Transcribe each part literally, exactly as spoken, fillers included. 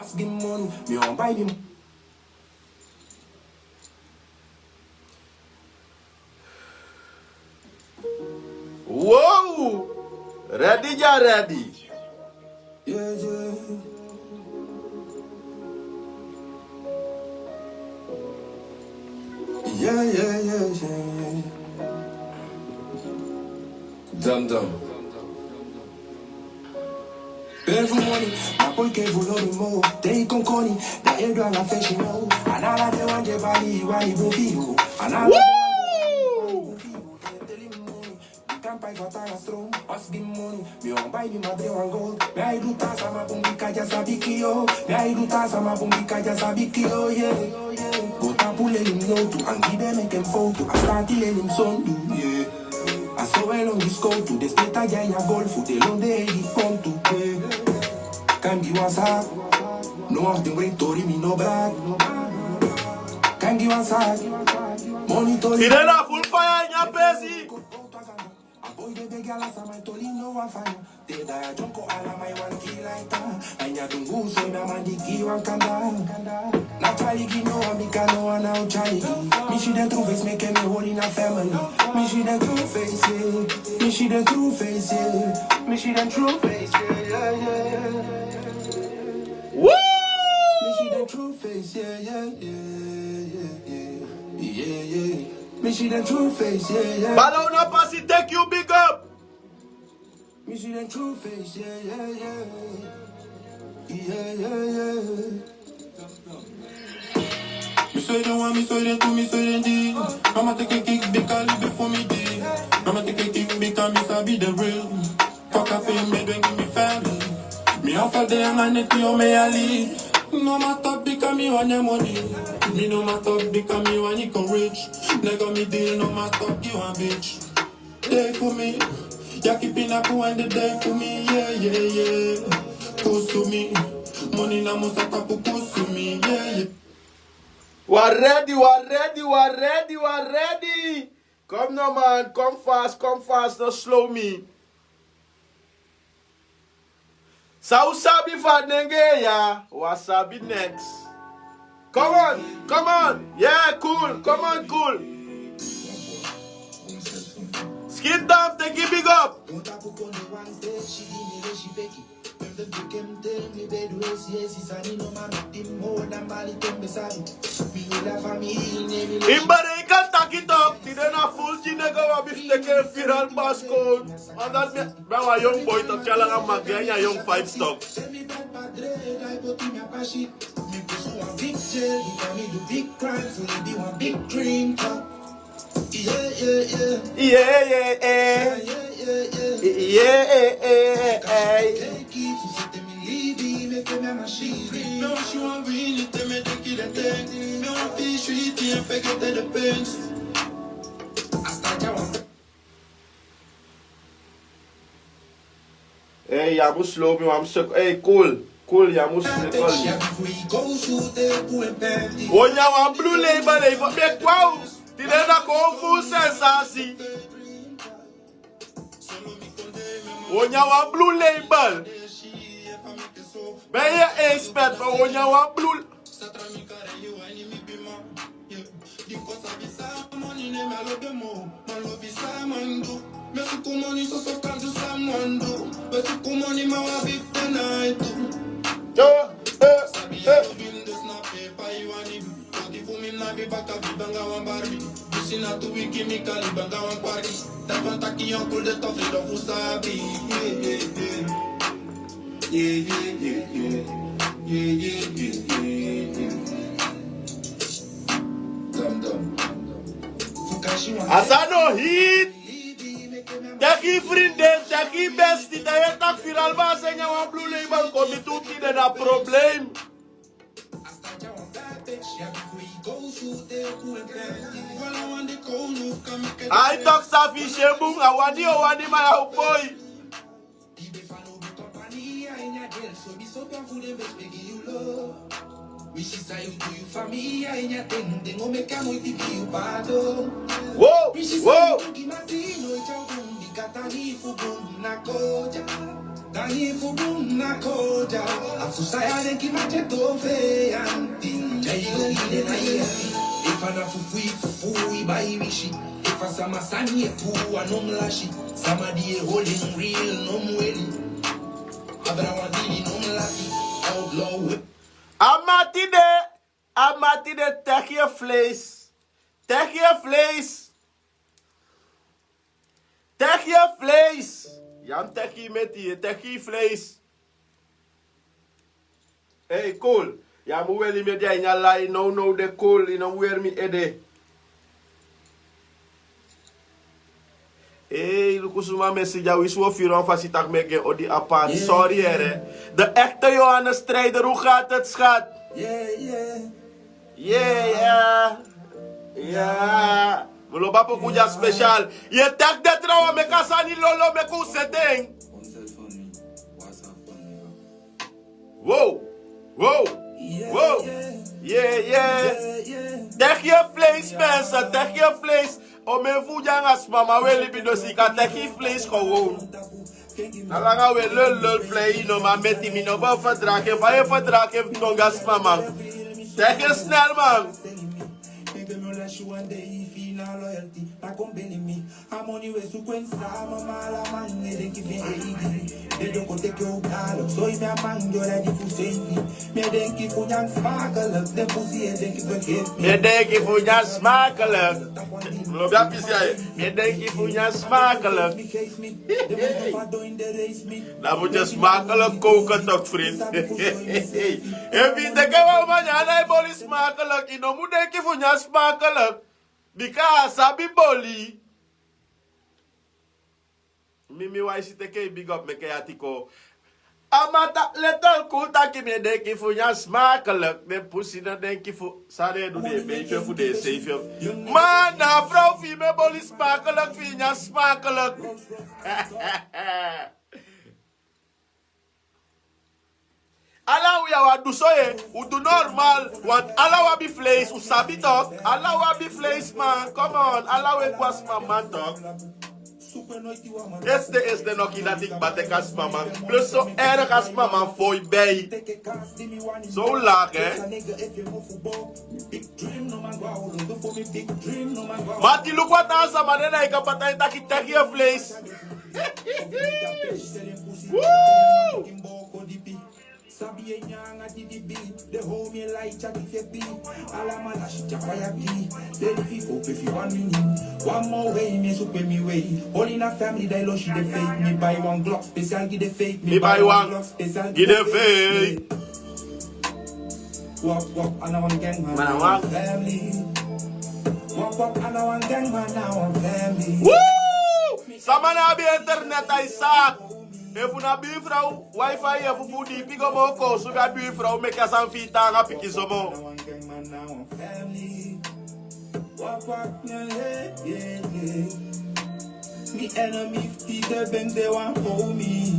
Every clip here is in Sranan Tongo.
Ask him money, mi wan buy mi. Wow! Ready, ya ready. Yeah, yeah. Yeah, yeah, yeah, yeah, yeah. Dum dum. Pay for money, na poi ke fu lobi mo. Te i kon koni, da e du anga fesi no. Anala de wan de bali, wani bufi o. Anala de wan de bali, wani bufi o. Te teli money, i kan pai fu a tanga strong. Ask him money, mi wan buy mi madre wan gold. Mi a e du tan sama bun bika dya sabi kiyo. Mi a e du tan sama bun bika dya sabi kiyo, yeah. Go tapu leli mi no tu, angi ben meki en fowtu. A stati leli mi sondu, yeah. A so e lon gi skowtu, den speta dya ini a golfu, den lon den e gi kontu, yeah. Kan gi wan sa, no wan fu den wrei tori mi no brak. Kan gi wan sa, money tori. Tide na full fire ini a pesi. A boi de begi ala sama e toli no wan faya. Te da ya dyonko ala man e wani gi laita. A ini a dungu so i na man di gi wan kanda. Na tyali gi no wan bika no wan na o tyali gi. Mi si den true face meke mi holi na family. Mi si den true face, yeah. Mi si den true face, yeah. Mi si den true face, yeah, yeah, yeah, yeah. Woo! Mi si den true face, yeah, yeah, yeah, yeah, yeah. Yeah, yeah. Mi si den true face, yeah, yeah. Bala, unu a pasi, thank you, big up. Mi si den true face, yeah, yeah, yeah. Yeah, yeah, yeah. Mi soi den wan, mi soi den tu, mi soi den di. Mama teke kik bika libi fu mi di. Mama teke kik bika mi sabi the real. Faka fi mi dwengi mi family. Mi a fal de anga neti o mi yali. No man stop bika mi wani money. Mi no man stop bika mi wani kon rich. Nigga, mi deal no man stop gi wan bitch. Dey fu mi. Ya kipi na ku en de dey fu mi, yeah, yeah, yeah. Kusu mi. Money na musa tapu kusu mi, yeah, yeah. Wi a ready, wi a ready, wi a ready, wi a ready. Kom no man, kom fast, kom fast, no slow mi. San un sabi fu a nenge ya, wi á sabi niks. Come on, come on, yeah, cool, come on, cool. Skin down, teki big up. Imba de ikan taki tok, tide na full gi nenge wi abi fu teki en viral, basi kon. Omdat mi, mi a wan yongu boi tok, tyari langa magi, a yongu five tok. Yeah, yeah, yeah. Yeah, yeah, yeah. Yeah, yeah, yeah. Hey, ya mus slow mi, wan mus sek-, hey, cool, cool, ya mus sek-, cool. Wi o nyan wan Blue Label, hey, fu mi e kwau. Tide na kon fu sensasi. Wi o nyan wan Blue Label. Ben ye expert, ma wi o nyan wan Blue. Yo, eh, eh. A sani no hit. Teki yu frinden, teki yu besti, dan yu e taki viral, ma a seni a wan Blue Label kon miti unu tide, na problem. Ai, tok safi, si e bun, a wani o wani, ma ya o boi. Wow, wow. Dani fu bun na koda, a fu saya den ki mate to fe anti. Jai go ide na yeti. Ifa na fu fui fu fui bai wishi. Ifa sama sani e tu a nom lashi. Sama di e holding real nom weli. Abra wan dili nom laki. Outlaw whip. A mati de, a mati de, teki yu vlees. Teki yu vlees. Teki yu vlees. Yu mus teki yu meti, yu teki yu vlees. Ei, cool. Yu mus weli mi ede a ini a lai, now now de cool, yu no mus weri mi ede. Ei, luku suma mi e si dya, winsi wi o firi wan fasi taki mi e gi en odi apart. Sorry, here. De echte Johannes Strijder, hoe gaat het, schat? Yeah, yeah. Yeah. Mi lobi a poku dya special. Yu e taki den trawan meki a sani lolo, meki un seti en. Wow. Wow. Wow. Yeah, yeah. Teki yu vlees, mensen. Teki yu vlees. O men fu dya nanga sma, ma wi e libi, dus yu kan teki yu vlees gewoon. Na langa wi e lul lul play, no man, meti mi no bo verdragen. Fa yu e verdragen fu dya nanga sma, man? Teki yu snel, man. A moni we suku en sama, ma ala man e denki fu en eigi. Den doko teki en gaarlijk, so yu mi a man, yu ready fu seifi. Mi e denki fu nyan smakelijk, den pusi e denki fu geef mi. Mi e denki fu nyan smakelijk. Mi lobi a pisi ya. Mi e denki fu nyan smakelijk. Den mus go fa don in de race mi. Dan moet je smakelijk koken toch, vriend. Efu yu teki wan uman, nyan na yu boli smakelijk, yu no mu denki fu nyan smakelijk. Bika a sabi boli. Mi, mi wai si teki yu big up, meki yu ati kon. A man taki, leti a kon taki mi e denki fu nyan smakelijk. Den pusi no denki fu san den e du, den e beiki fu den seifi. Ma na a frow fi yu mi e boli smakelijk, fu yu nyan smakelijk. Ala wi ya wi a du so, ye, un du normal, want ala wi abi vlees, un sabi toch. Ala wi abi vlees, man, come on, ala wi e go a sma man toch. Este, este no kina tik bate ka sma man. Plus so erg a sma man foi bij. Zo laag, hè? Mati, luku a taa sama de na yu kaba, taki teki yu vlees. Woo! Sabi e nyanga di di bi, de homie lai chati fe bi. Ala man lasi chapa ya ki. Leli fi fo pe fi wan mini. Wan mo wei, mi e suku mi wei. Oli na family dai lo si de fake. Mi bai wan Glock special gi de fake. Mi bai wan Glock special gi de fake. Wap wap, a na wan gang man, na wan family. Wap wap, a na wan gang man, na wan family. Woo! Sama na abi internet, a e sat. Efu na bifrow, wifi efu fu di pikin moo kon subi a bifrow, meki a sani fi yu taanga pikin so moo. Mi enemy fu tide ben de wan homie.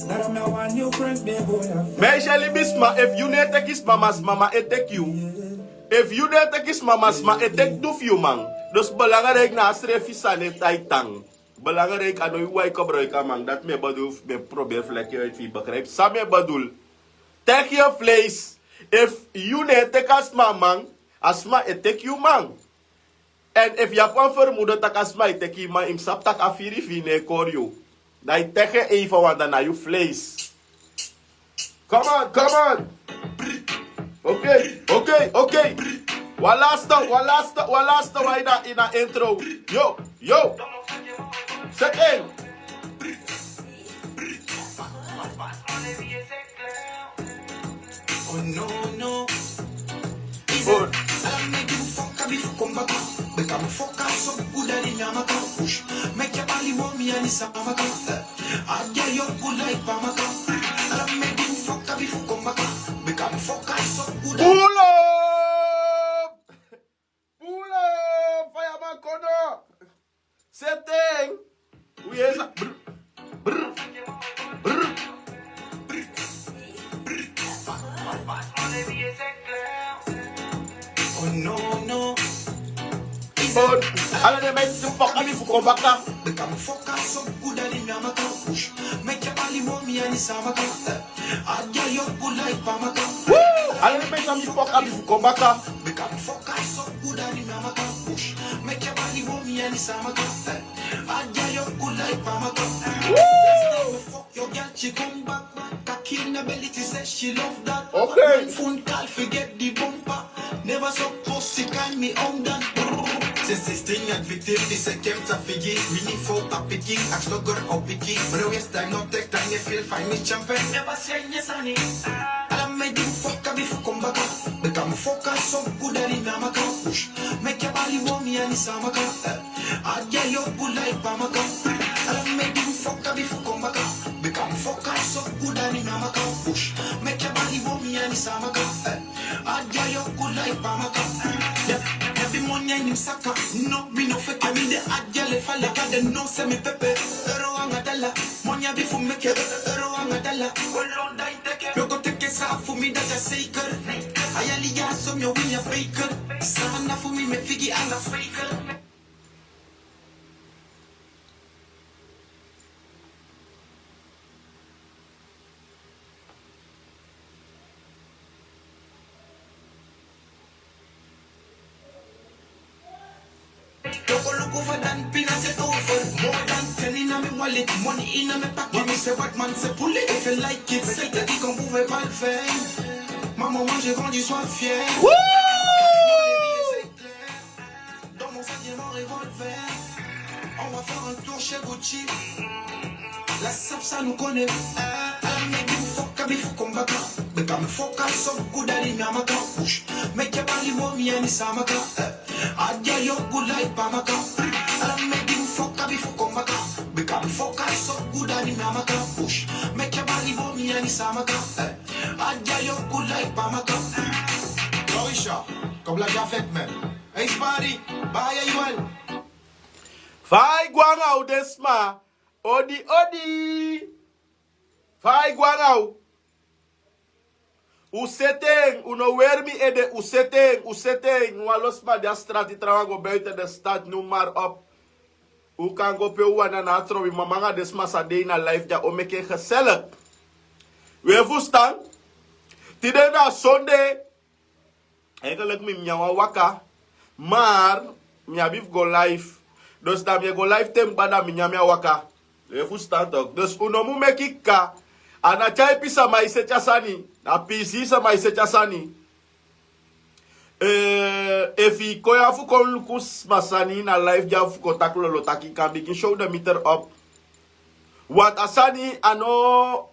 Daarom na wan new friend ben go ya. Meisje, libisma, efu yu no e teki sma man, sma man e teki yu. Efu yu no e teki sma man, sma e teki du fu yu man. Dus belangrijk na a srefi sani e tan. Belangrijk, a no yu wai kobroiki a man. Dati mi e bedoel, mi e probeer fu leki yu uit, fu yu begrijp san mi e bedoel. Teki yu vlees. Efu yu no e teki a sma man, a sma e teki yu man. En efu yu abi wan vermoeden taki a sma e teki yu man, yu mus sabi taki a firi fi yu no e kori yu. Dan yu teki en even, want dan na yu vlees. Come on, come on. Oké, oké, oké. Wan laatste, wan laatste, wan laatste, wan ini a, ini a intro. Yo, yo. Zet in. Oh no, no. Oh. Ala mi gi fu foka bifo kon baka. Bika mi foka so guda di mi a maka. Push. Meki a bali wo mi a ni sa maka. Pull up! Pull up! Fireman Kono! Setting! We is a brr, brr, brr. Oh no, no. Ala den meisjes fu foka bifo kon baka. Bika mi foka so guda di mi a maka. Push. Meki a bali Woo! Ala den mensen mi foka bifo kon baka. Woo! Okay. Since since ten jaar victim, die se kempt aan figi. Mini fout aan piki, ask no girl op piki. But we time no take time, you feel fine, me champion. Never say yes, honey. Ala mi di mi foka bifo kon baka. Bika mi foka so good dat mi na maka push. Meki a bali womi en mi sa maka. Adya yo good like pa maka. Ala mi di mi foka bifo kon baka. Bika mi foka so good dat mi na maka push. Meki a bali womi en mi sa maka. Adya yo good like pa maka. Ya, ya bi monya ni saka. No, mi no fake, mi de adya le fala. Ka de no se mi pepe. Ero anga dala. Monya bi fu meke. Ero anga dala. Hold on, die. Yo go teke sa fu mi, dat is zeker. Ayali ya so mi wi ya faker. Sana fu mi, mi figi ala faker. Toko luku fa dan pina se over. More dan ten in a mi wallet, money in a mi pocket. Mi se what man se pull it if you like it. Say that he can move a bad thing. Maman, moi j'ai grandi, sois fier. Woo! Dans mon sac, j'ai mon revolver. On va faire un tour chez Gucci. La sap sa nou konnen. Ah, ah, mi di mi foka bifo kon baka. Bika mi foka so good dat mi na maka push. Meki a bali womi en mi sa maka. Adya yo good like pa maka. Ala mi di mi foka bifo kon baka. Bika mi foka so good dat mi na maka push. Meki a bali womi en mi sa maka. Adya yo good like pa maka. Lorisha, kom la jafet men. Hey, Spari, baya yuel. Fa i gwe anga u den sma? Odi, odi. Fa i gwe anga u? U seti en, u no weri mi ede, u seti en, u seti en. Wan lo sma de a strati, trawan go buiten de stad, noem maar op. U kan go pe u wani, na a trobi, mama anga den sma san de ini a live dya, o meki en gezellig. U e fusutan? Tide na sonde. Eigenlijk mi, mi nyan wan waka. Maar mi abi fu go live. Dus dan mi e go live te mi kba, dan mi nyan mi a waka. U e fusutan toch? Dus u no mu meki kaka. A na tyaipi sama e seti a sani. Na piisii sama e seti a sani. Eh, efu i kon ya fu kon luku sma sani na live dya fu kon taki lolo taki, i kan bigin show de meter op. Want a sani a no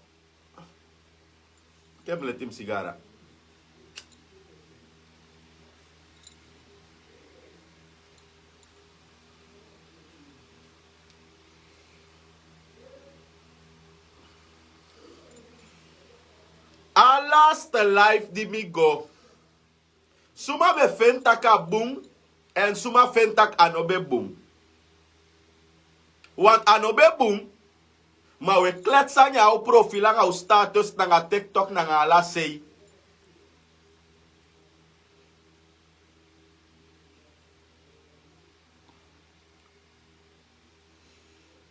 Ken mi leti mi sigara. A laste live di mi go, suma be feni taki a bun, èn suma feni taki a no be bun. Want a no be bun, ma u e kleti sani a u profil anga u status nanga TikTok nanga ala sei.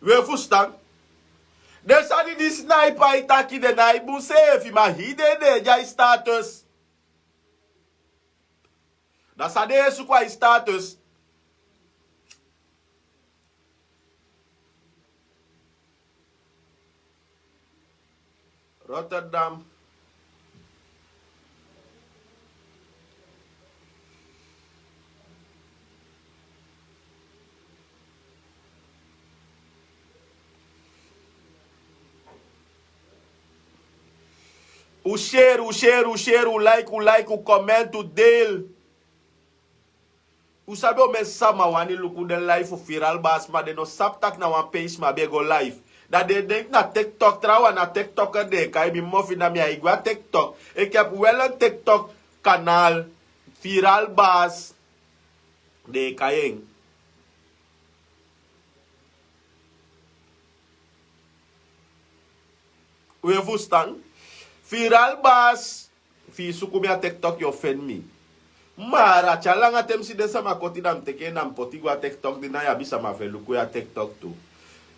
U e fusutan? Den sani di Sniper e taki, den na e bun seefi, ma hii den e de a i status. Da san den e suku a i status? Rotterdam. U share, u share, u share, u like, u like, u comment, u deel. U sabi omen sama wani luku den live fu Viral Bas, ma den no sabi taki na wan peesi mi abi e go live. Da den e denki na TikTok, trawan na TikToker den e kai mi. Mofi, na mi ai gwe a TikTok. Ik heb wel een TikTok kanaal, Viral Bas den e kai en. U e fusutan? Viral Bas, efu i suku mi a TikTok yo feni mi. Ma a tyari langa te mi si den sama koti, da mi teke en, da mi poti go a TikTok, di na yu abi sama fu e luku yu a TikTok tu.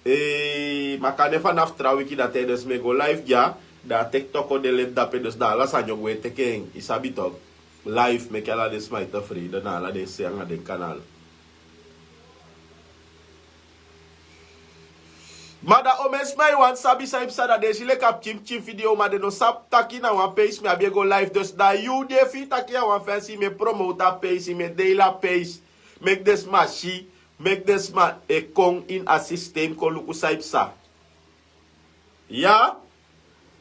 Ee, makande fanafu tra wiki dati e, dus mi e go live dya. Da a teki toko de leti dape, dus da ala sani o gwe teke en, i sabi tok. Live meke ala den sma e tefrede na ala den se anga den kanal. Ma da omen sma e wani sabi san i psa, da den e si leki a pikin pikin fideo, ma den no sabi taki na wan peisi mi abi e go live. Dus da yu di e fii taki a wan fesi mi e promoti a peisi, mi e deili a peisi, meki den sma si, meki den sma e kon ini a sistem kon luku san i psa. Ya,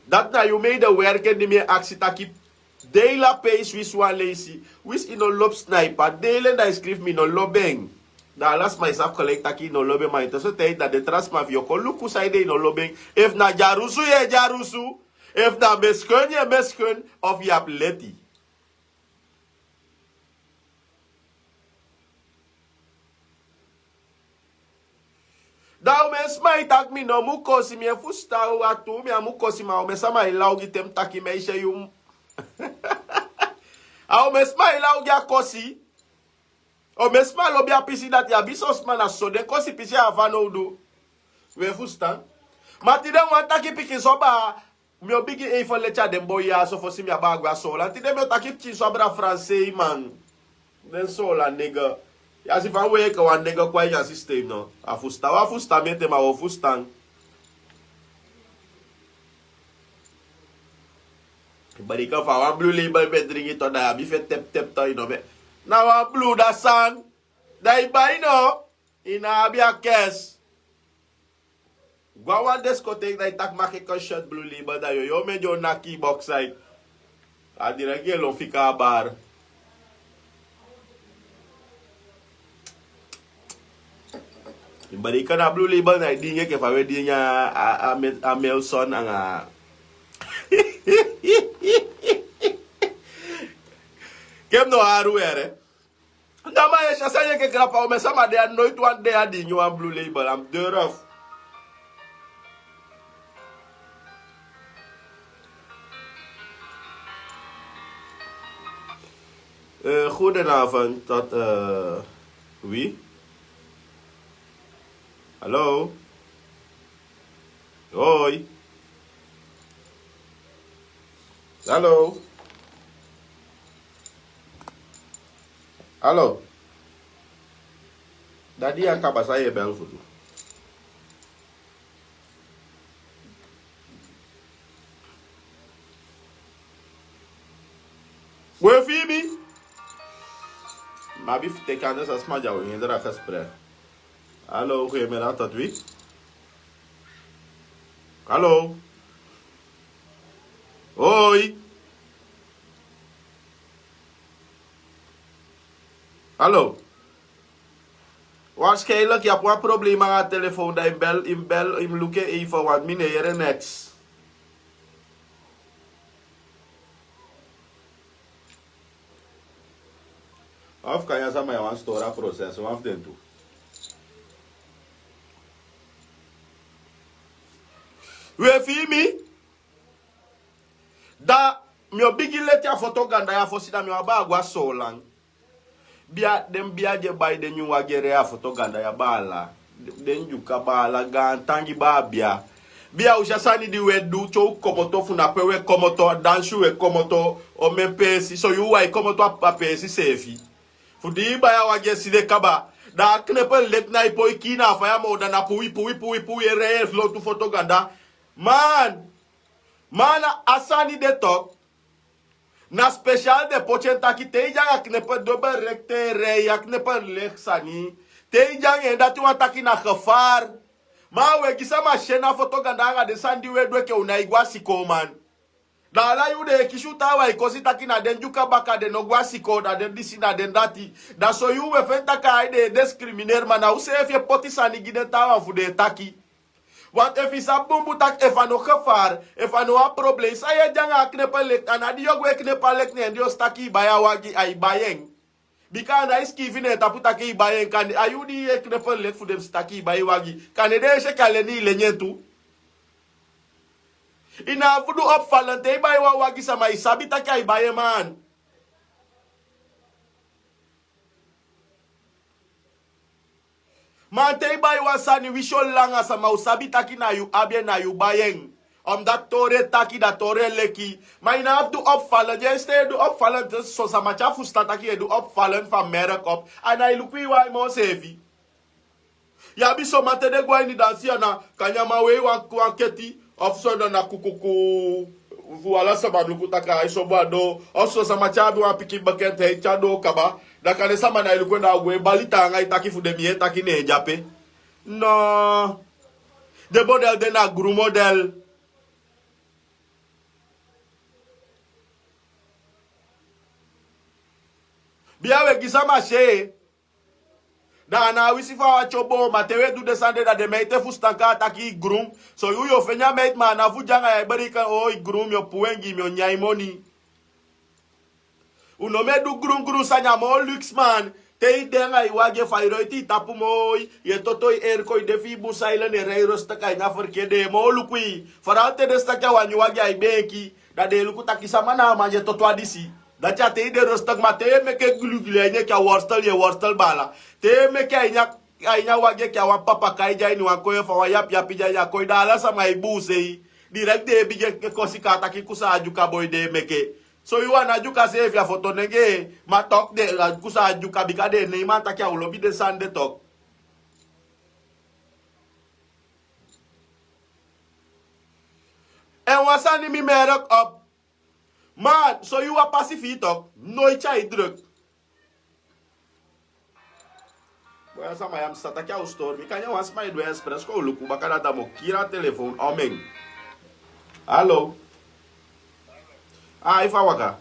dati na yu medewerker di mi e aksi taki, deili a peisi, wisi wan leisi, wisi i no lobi sniper, deili en, da i skrifi mi no lobi en. Da ala sma e sabi gelijk taki i no lobi en, ma i te so te da den tra sma fu yu o kon luku san ede i no lobi en. Efu na dyarusu yu e dyarusu, efu na meskun yu e meskun, of yu abi leti. Da omen sma e taki mi no mu kosi, mi e fusutan, a tu mi á mu kosi, ma omen sama e law gi te mi taki mi e si yu. A omen sma e law gi a kosi. Omen sma lobi a pisi dati, a abi son sma na so den kosi pisi a abi fanowdu. We fusutan. Ma tide mi wani taki pikinso baa, mi o bigin even leti a den boi ya so fosi mi abaa gwe a Soolan. Tide mi o taki pikinso abra Fransei man. Den Soolan nega. Ya si fa a weki wan nega kon a ini a sistem no. A fusutan, wan fusutan mi ete ma wan fusutan. Bari kan fa wan Blue Label mi e dringi to, da i abi fu e tep tep to, i no mi e. Na wan Blue da san. Da i bai no. I no abi a kesi. Go a wan discotheek da i taki maki e kon shot Blue Label, da yu o yee omen den o naki i boksi. A direct yu e lon fika a bar. I bari kan na Blue Label na i dingi enke fa wi e dingi a, a, a, a Melson anga. Ken no aru ere. Dama e si a sani enke grapa, omen sama de a noiti wan de a dingi wan Blue Label, a mus doro fu. Eh, goedenavond, tot, eh, wie? Hallo? Hoi. Hallo? Hallo? Dadi, a kaba, san yu e bel fu du? We fii mi. Ma abi fu teki anda san sma dya o hindra gesprek. Hallo, goedemiddag, tot wie? Hallo? Hoi. Hallo? Waarschijnlijk yu abi wan problema anga a telefoon, da yu mus bel, yu mus bel, yu mus luku en even, want mi no e yere niks. Of kan yu a sama ya wan stori a proces, wan fu den tu. We fii mi. Da mi o bigin leti a foto ganda ya fosi, da mi o abaa go a Soolan. Bia, den bia di e bai den nyun wagi e rei a foto ganda ya, baala. Den Ndyuka baala, gaantangi baa bia. Bia, u si a sani di u e du, te u komoto fu na pe u e komoto, a dansi u e komoto, omen peesi, so yu wai komoto a, a peesi seefi. Fu di i bai a wagi e si den kaba, da a knepen leki na i poi kii na a faya moo, da na puwi, puwi, puwi, puwi e rei e lotu foto ganda. Man, man, a sani de tok. Na special den poti en taki te i de anga knepen, dobel rekte e rei, a knepen leki sani. Te i de anga en, dati wani taki na gevaar. Ma u e gi sama si en na foto ganda anga den sani di u e du enke u nái go a sikoo, man. Da ala yuu den e kisi u taawan e kosi taki na den Ndyuka baka, den no go a sikoo, na den disi, na den dati. Da so yuu u e feni taki ai den e discrimineer, ma na u seefi e poti sani gi den taawan fu den e taki. Want efu i sabi bunbun taki efu a no gevaar, efu a no wan probleem, san yu e de anga a knepen leki, a ná di yu o go e knepen leki ne en di o si taki i bai a wagi, ai bai en. Bika a nái sikiifi ne en tapu taki i bai en, kande a yuu di yu e knepen leki fu den si taki i bai wagi, kande den e si enke a leni i leni en tu. I ná abi fu du opvallend te i bai wan wagi, sama e sabi taki ai bai en, man. Ma te i bai wan sani, wisi o langa sama, u sabi taki na yu abi en, na yu bai en. Omdat tori e taki, da tori e leki. Ma i na abi du opfallen, di e stan e du opfallen, son sama tyari fusutan taki yu e du opfallen fu a merk op. A na i luku i wai moo seefi. Yu abi son man te den go a ini dansi ya na, kan nyan man wei wan keti, of son na, na kukuku. Fu ala sama luku taki a e sobu a doo, of son sama tyari abi wan pikin bekendheid tyari doo kaba. Da kande sama na i luku en, da a go e bali taanga e taki fu den mi e taki ne en de ape. No. Den model de na gru model. Bia, we gi sama sei. Da a na a wisi fu a watch o boo, ma te we du den sani de, da den meiti e fusutan kaa taki i grun. So yu, yu o feni a meiti, ma a na fu de anga yu e beriken, o, i grun, mi o puu en gi, mi o nyan i moni. U no mu e du grun grun sani, a moo luxe man. Te i de anga i wagi, efu a i roiti i tapu moi, yu e toto i erko, i de fi i bun, san i lon e rei rostek a ini a ferkeri, den e moo luku i. Fara te den si taki a wan nyun wagi, a i beenki, da den e luku taki sama na a man di e toto a disi. Dati a te i de rostek, ma te yu e meke gulugulu a ini enke a worstel, yu e worstel baala. Te yu e meke a ini a, a ini a wagi enke a wan papakai de a ini wan koi, efu a wan yapiyapi de a ini a koi, da ala sama e buuse i. Direkt den e bigin e kosi kaa taki kusa a dyuka boi den e meke. So yu, a na dyuka seefi, a foto nenge, ma tok den, a kusa a dyuka, bika den e neiman taki a o lobi den sani de tok. En wan sani mi merk op. Man, so yu, a pasi fi i tok, noiti a e druk. Boi, a sama ya, mi sa taki a o stori mi. Kan nyan wan sma e du en express kon luku baka, dati a mu kiri a telefon omen. Alo. Ai, fa waka?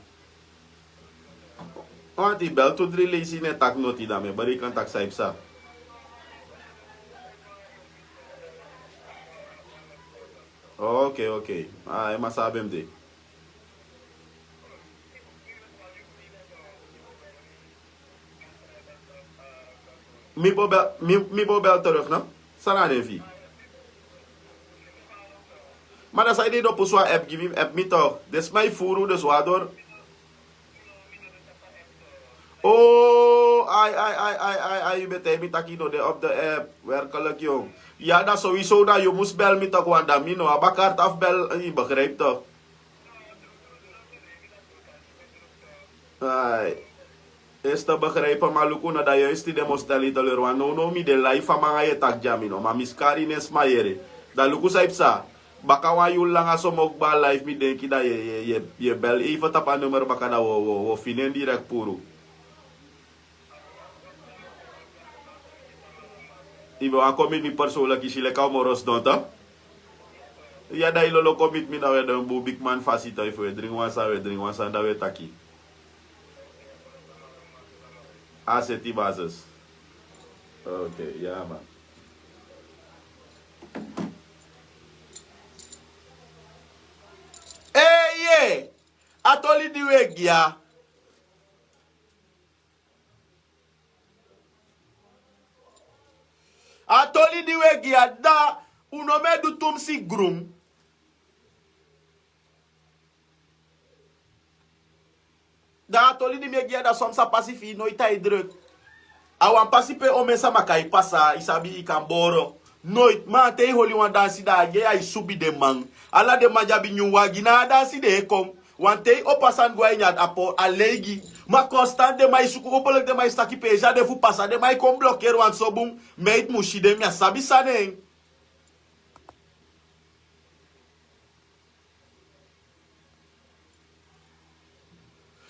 Wanti bel tu dri leisi, ne taki noti, da mi e bari kan taki san i psa. Oke, oke. Ai, ma san a ben de. Mi bo bel, mi, mi bo bel terug, no? San na a nen fi i? Ma dan san i de, i no pusu wan app gi mi, app mi toch. Den sma e furu, dus waardoor. Oh, ai, ai, ai, ai, ai, ai, yu ben taigi mi taki i no de op de app. Werkelijk, jong. Ya, dan sowieso, dan yu mus bel mi toch, want dan mi no abi a kaart fu bel, i begrijp toch? Ai. Esi te begrijpen, ma luku no, da yu e sti den mostel i te leri wan. Nownow mi de live, a man anga yu e taki gi mi no, ma mi skari nen sma yere. Da luku san i psa. Baka wan yuru langa so mi o kba live, mi denki, da yu e, yu e, yu e, yu e bel even tapu a nummer baka, da wi o, wi o, wi o fini en direct puru. I ben wani kon miti mi persoonlijk, i si leki a o moro sidon, toch? Ya, da i lolo kon miti mi, da wi e du en bun bigi man fasi, toch? Efu wi e dringi wan sani, wi e dringi wan sani, da wi e taki. A seti, basis. Oke, ya, man. Ee, ye. A toli di wi e gi ya. A toli di wi e gi ya, da u no mu e du tumsi grun. Da a toli di mi e gi ya, da soms a pasi fi i noiti a e druk. A wan pasi pe omen sama kan e pasa, i sabi, i kan boro. Noiti, ma te i holi wan dansi, da a yeye e subi den man. Ala den man di abi nyun wagi, na a dansi den e kon. Want te i opo a sani go a ini a apo, a leigi. Ma konstant den man e suku, opo leki den man e si taki peesi a de fu pasa, den man e kon blokeri, want so bun, meiti mu si den, mi á sabi san na en.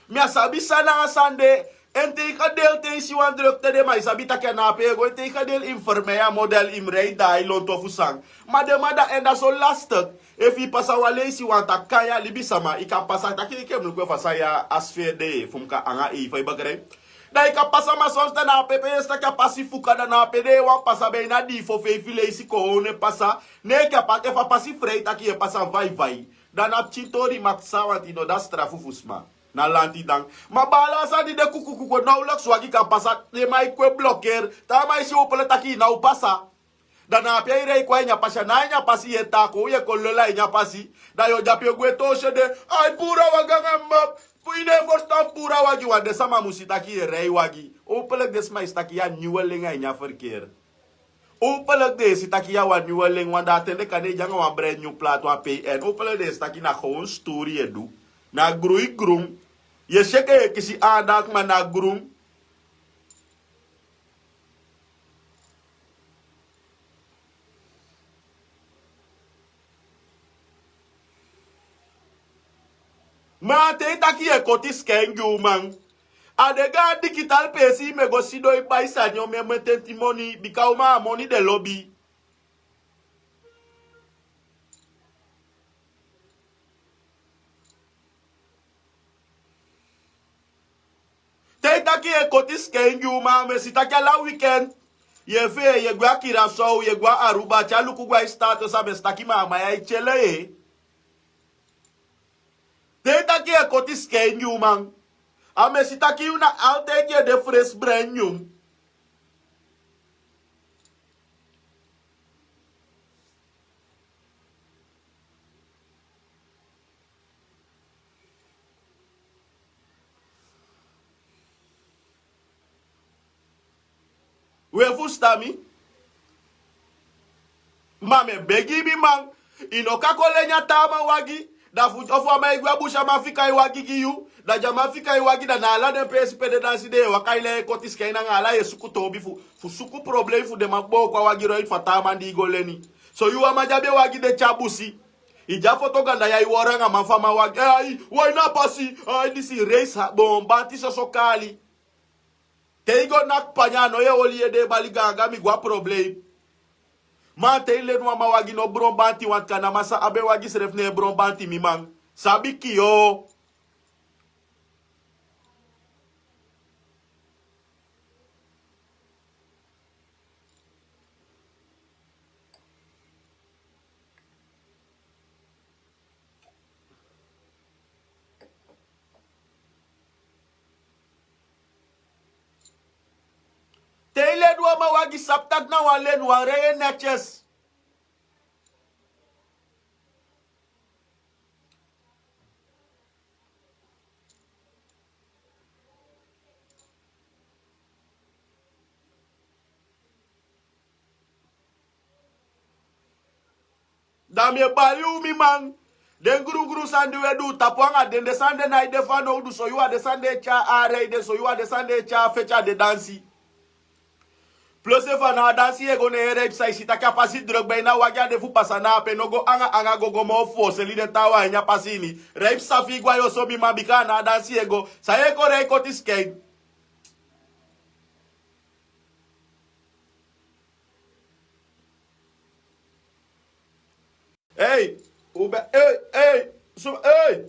Mi á sabi san na a sani de. En tegendeel, te i si wan drukte de, ma i sabi taki a na ape i e go, en tegendeel, i mu fermei a model, i mu rei daai lontu ofu san. Ma den man, da en, da so lastig. Efu i pasa wan leisi, want a kan ya, libisama, i kan pasa taki enke mi luku efu a sani ya, a sfeer de, fu mi kan anga ei fa i begrijp. Da i kan pasa, ma soms da na ape pe i e si taki a pasi fuka, da na ape den e wani pasa, ben na dii fo feifi leisi kon, ne pasa. Ne enke a pasi, efu a pasi frei taki i e pasa, vai vai. Da na pikin tori, ma san, want i no de a strafu fu sma. Na lanti dan. Ma baala, a sani de kuku kuku, nauwelijks wagi kan pasa, den man e kon e blokeri. Taa man e si, opo leki taki i ná o pasa. Da na ape i rei kon a ini a pasi, a na a ini a pasi i e tan kon, i e kon lolo a ini a pasi. Da yu o de ape e gwe toon sede. Ai, puru a wagi anga mi. Fu i no e ferstan, puru a wagi, want den sama mu si taki i e rei wagi. Opo leki den sma e si taki yu a nyun welengi a ini a ferkeri. Upelek den e si taki yu a wan nyun elen wan dati en de kande yu de anga wan bren nyun plati wan pei en upelek den e si taki na gewon stori yu e du. Na grun yu grun. Yu e si enke yu e kisi andak ma na grun. Ma te yu taki yu e koti sken gi uman. A de go a digital pesi yu mu e go sidon e bai sani o mi e metenti moni bika uman a moni de lobi. Te yu taki yu e koti sken gi uman a mu e si taki ala wikend yu e fee yu e gwe a kirasow yu e gwe a aruba a tyari luku gwe a yu status a mu e si taki ma a man ya e tyele. Te yu taki yu e koti sken gi uman a mu e si taki yu na altide yu e de fresbren nyun. We fusutan mi. Ma mi e begi mi man. I no kan kon leni a taa man wagi. Da fu ofu a man e gwe a busi a man fika en wagi gi yu. Da di a man fika en wagi da na ala den peesi pe den dansi den e waka i lai e koti siken nanga ala yu e suku toobi fu fu suku problem fu den man booko a wagi roiti fu a taa man di i go leni. So yu a man di abi en wagi de te a busi. I de a foto ganda ya i wori anga man fu a man wagi ai wai na a pasi. Ai disi reisi boon banti soso kaali. Te i go naki panya a no yu e oli yu ede e bali gaanga mi go a problem. Ma te i leni wan man wagi no bron banti wanti kan na man san abi en wagi selefi ne en bron banti mi man. Sabi kiyoo. Te i leni wan man wagi sabi taki na wan leni wan rei en netyes. Da mi e bali u mi man. Den grungrun sani di u e du u tapu anga den den sani de na i de fanowdu so yu a den sani de e tyai aarei de so yu a den sani de e tyai a feti a den dansi. Plus efu a na a dansi yu e go ne en reipi san i si taki a pasi druk ben na wagi a de fu pasa na ape no go anga anga gogo moo fu o seli den taawan a ini a pasi ini. Reipi san fi i go a yu oso mi man bika a na a dansi yu e go san yu e go rei koti siken. Ei, u be ei ei su ei.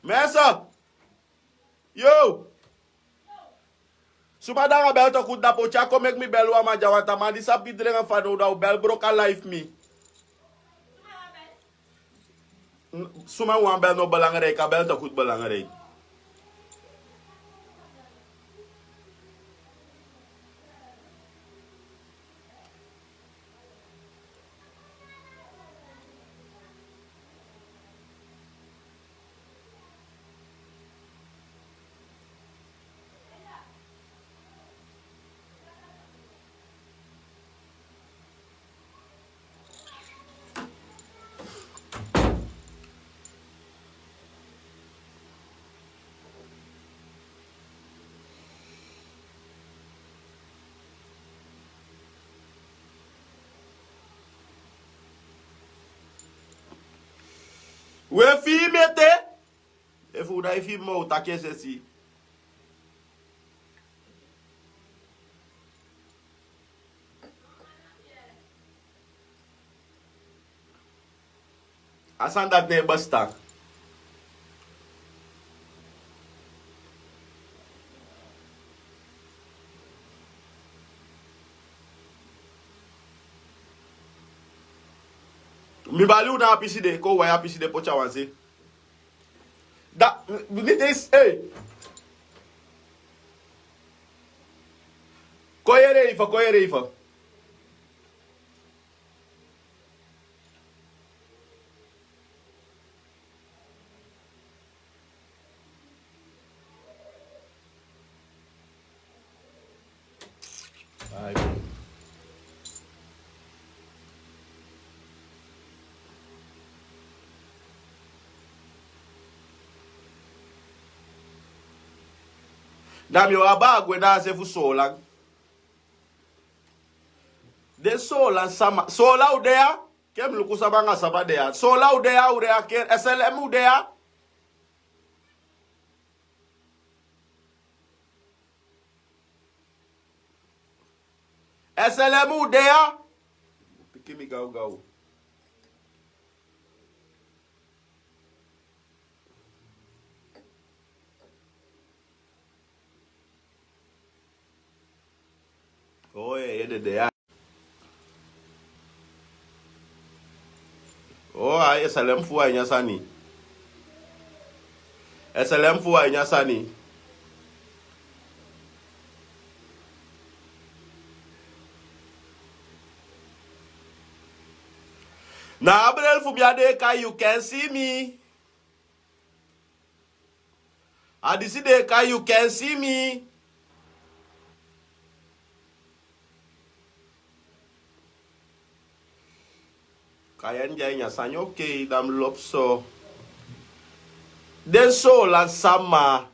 Mensa. Yo. Suma danga bel to kut dapo tyako meki mi bel wan man dyawan taman di sabi drenga fano da u bel broka life mi. Suma wan bel no belangrijk a bel to kut belangrijk. We fii mi ete. Efu u dai fii mi ma u taki esesi. A sani dati no e bestan. Mi bali u na a pisi de kon wai a pisi de poti a wan se. Da mi te isi ei. Kon yere ifa kon yere ifa. Da mi o abi a gwe na a se fu Soolan. Den Soolan sama, Soolan u de ya? Ke mi luku sama anga sama de ya. Soolan u de ya, u de ya, ke S L M u de ya? S L M u de ya? Piki mi gawgaw. O, e, e, de, de, ya. O, ai, S L M fu a ini a sani. S L M fu a ini a sani. Na a bril fu mi a de e kai, you can see me. A disi de e kai, you can see me. Kayan de a ini a sani, okay, da mi lobi so. Den Soolan sama.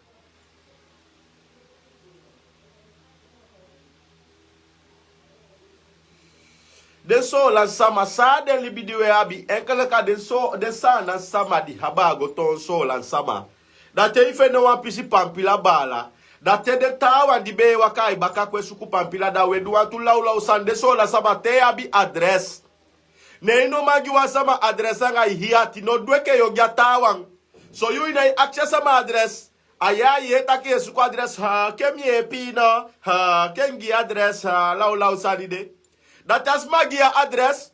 Den Soolan sama, san a den libi di we abi, enkeleka den so, den Saanan sama di haba a go toon Soolan sama. Da te i fende wan pisi pampila baala, da te den taawan di be e waka a i baka kon e suku pampila, da we du wantu lawlaw sani. Den Soolan sama, te i abi adres, ne i no man gi wan sama adres anga i hii ati. No du enke yu o gi a taawan. So yu, i nái akisi a sama adres. A ya i e taki i e suku adres, ha, ke mi yeepi i no, ha, ke mi gi i adres, ha, lawlaw sani de. Da te a sama gi i a adres,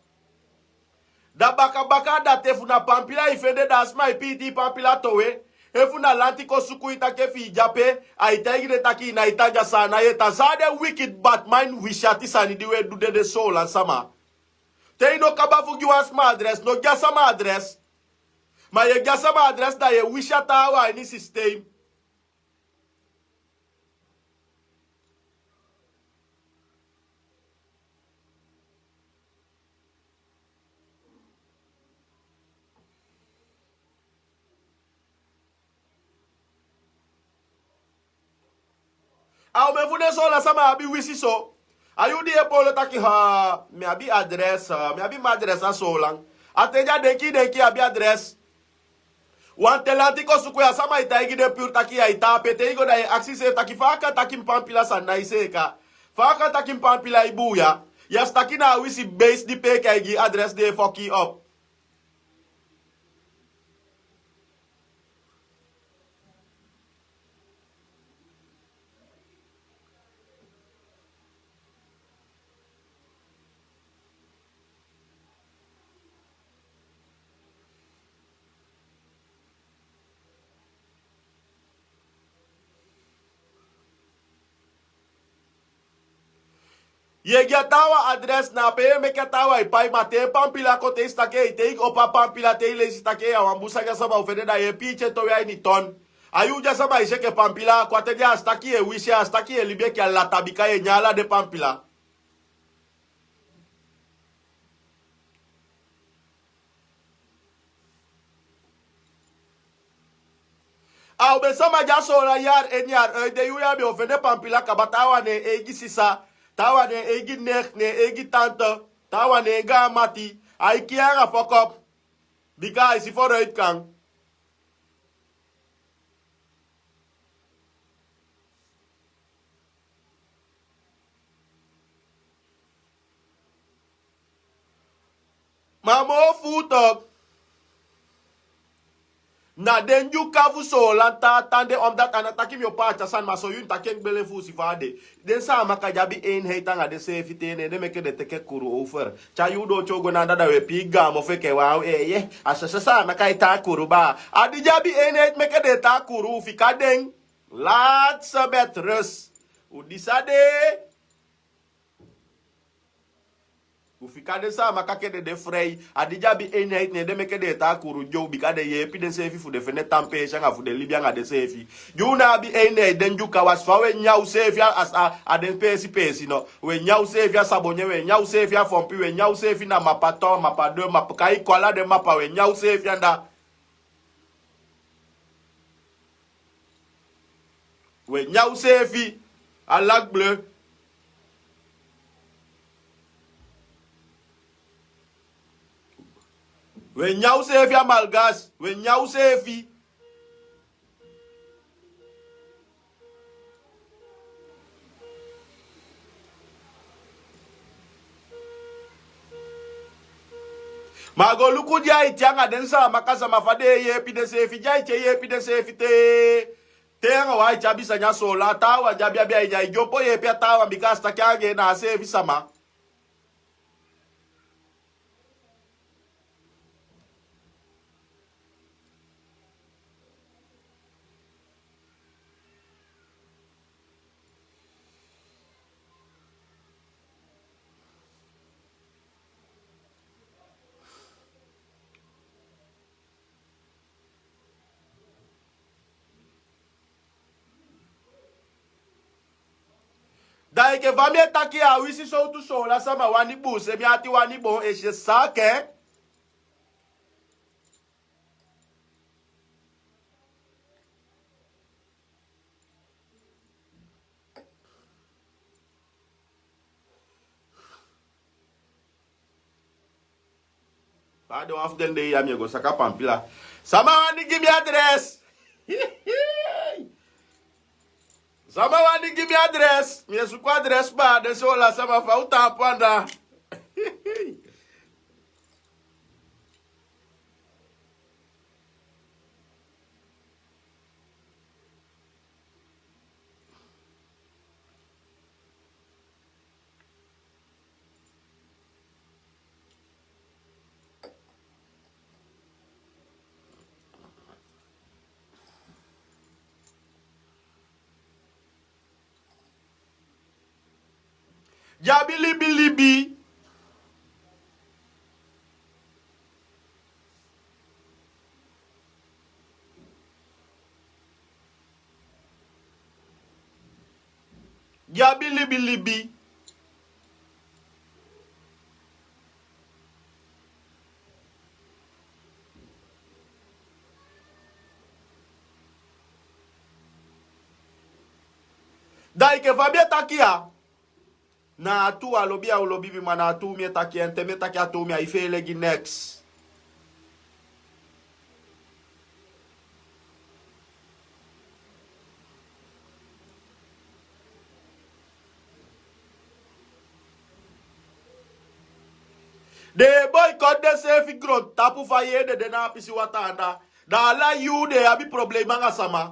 da bakabaka, da te efu na pampila i fende, da a sama e piiti i pampila towe. Efu na lanti kon suku i taki efu i de ape, ai taigi den taki i nái tan de a Saanan, ye tan. San a den wicked, bad mind, wisiati sani di we du de, den Soolan sama. Te i no kaba fu gi wan sama adres, no gi a sama adres. Ma ye gi a sama adres, da ye wisi a taawan a ini systeem. A omen fu den Soolan sama abi wisi so. A yu di e poolo taki, ha, mi abi adres, ha, mi abi mi adres a Soolan. A ten di a denki, denki i abi adres. Wanten lanti kon suku i, a sama e taigi den puru taki ya i tan ape. Te i go, da ye akisi iseefi taki fa a kan taki mi pampila sani nái seeka. Fa a kan taki mi pampila e buuya. Ya si taki na a wisi beisi di peeki ai gi i adres di e foki i op. Ye gi a taawan adres, na ape ye meke a taawan e pai. Ma te pampila kon, te i si taki e, te i opo a pampila, te i leisi taki a wan bun sani, a sama o fende, da ye piiti en towe a ini ton. A yu di a sama e si enke pampila kon, a ten di a si taki ye wisi, a si taki ye libi enke a lata, bika ye nyan ala den pampila. A omen sama di a Soolan yari en yari, eh, den yuu ya be o fende pampila kaba. Taawan na en eigi sisa, taawan na en eigi nicht, na en eigi tante, taawan na en gaan mati. Ai kii en anga fokop. Bika ai si vooruitgang. Ma moo fuu tok. Na den Dyuka fu Soolan tan tan de, omdat a ná taki mi o paati a sani, ma so yu taki en bele fu u si fa a de. Den Saamaka di abi eenheid anga denseefi te, ne den meke den teke kuru over. Te a yuu doo te u go na anda, da u e pii gaan mofu enke wan, eh, ye, a soso Saamaka e tan kuru baa. A di den abi eenheid meke den tan kuru, u fika den. Laat ze met rust. U disa de. U fika den Saamaka ke den de frei. A di den abi eenheid, ne den meke den e tan kuru gi u, bika den yeepi denseefi fu den fende tan peesi anga fu den libi anga denseefi. Di u ná abi eenheid, den Dyuka, wan si fa u e nyan useefi a, a, a den peesi peesi no. U e nyan useefi a Sabonye, u e nyan useefi a Fompi, u e nyan useefi na Mapa un, Mapa deux, Mapa, kai kon ala den Mapa, u e nyan useefi anda. We nyaw seefi a lak bleu. We nyaw seefi a malgas we nyaw seefi. Ma a go luku di a iti anga den sama maka sama fa den e yeepi denseefi di a iti e yeepi denseefi te te anga wan iti abi sani a soola a taawan di abi abi a ini a e dyompo yeepi a taawan bika a si taki anga en na a seefi sama. Da enke fa mi e taki ya a wisi sowtu soola sama wani bun se mi ati wani bon esi e sake. Fa a de wan fu den dei ya mi e go saka pampila. Sama wani gi mi adres. Sama wani gi mi adres mi e suku adres baa den soola sama fa u taampu anda. Dyabi libilibi. Dyabi libilibi. Da enke fa mi e taki ya. Na a tuu a lobi a o lobi mi ma na a tuu mi e taki en te mi e taki a tuu mi a e feele gi neks. Den e boikoti denseefi grontapu fa yee den de na a pisiwata anda. Da ala yuu den e abi problema anga sama.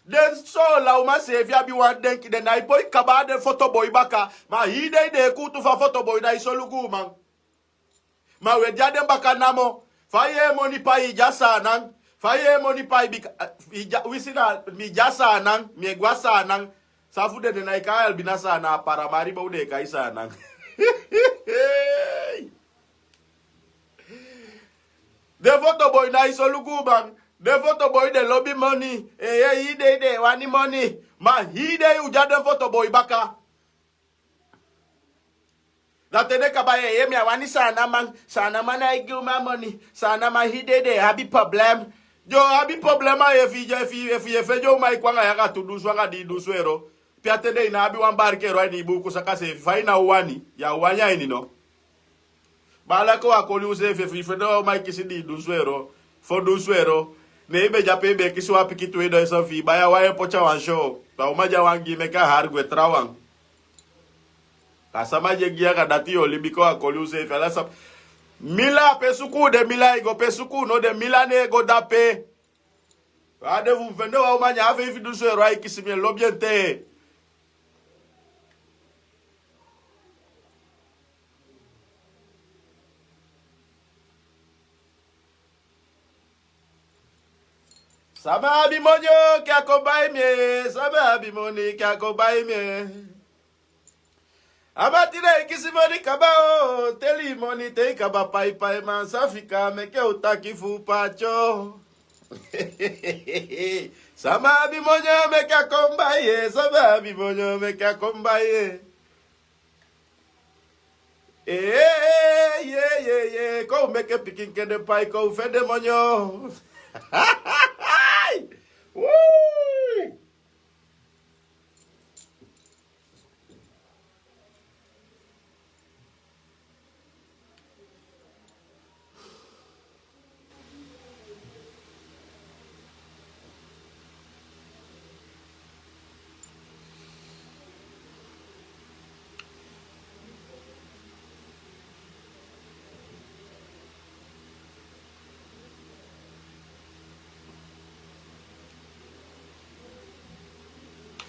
Den soola uman seefi abi wan denki den nái poi kaba a den fotoboi baka. Ma hii dei den e kuutu fa fotoboi nái solugu uman. Ma we dya den baka namo. Fa yee moni pai i dya saanan. Fa yee moni pai bika wisi na mi dya saanan mi e gwa saanan. San fu den den nái kai albina saanan a paramari bow den e kai saanan. Den fotoboi na i solugu uman. Den fotoboi den lobi moni. Eeye hii dei den e wani moni. Ma hii dei u dya den fotoboi baka. Da te den kaba eeye mi a wani saanaman. Saanaman na e gi uman moni. Saanaman hii dei den e abi poblem. Den o abi poblem a efu i fende uman e kon anga yu anga tu dunsu anga dii dunsu ero. Pe a ten de i na abi wan barki ero a ini i buuku saka seefi fa i na o wani yu a o wani a ini no. Baala kon a koli useefi efu i fende wan uman e kisi dii dunsu ero fo dunsu ero. Ne i be de ape i be e kisi wan pikin tu e don e san fi i bai a wan e poti a wan syo. Da uman de a wan gi i meke a hari gwe trawan. A sama di e gi i anga dati yu o libi kon a koli useefi ala sama. Mila a pe suku u de mila i go pe suku u no de mila ne e go dape. A de fu mi fende wan uman nyan a feifi dunsu ero a e kisi mi e lobi en te. Sama abi moni o ke a kon bai mi e sama abi moni ke a kon bai mi e. A mati na i kisi moni kaba o teli i moni te i kaba paipai man san fika meke u taki fu paati o. Sama abi moni o meke a kon bai e sama abi moni o meke a kon bai e. Ee, ye, ye, ye, kon meke pikin kende pai, kon fende monyo. Woo!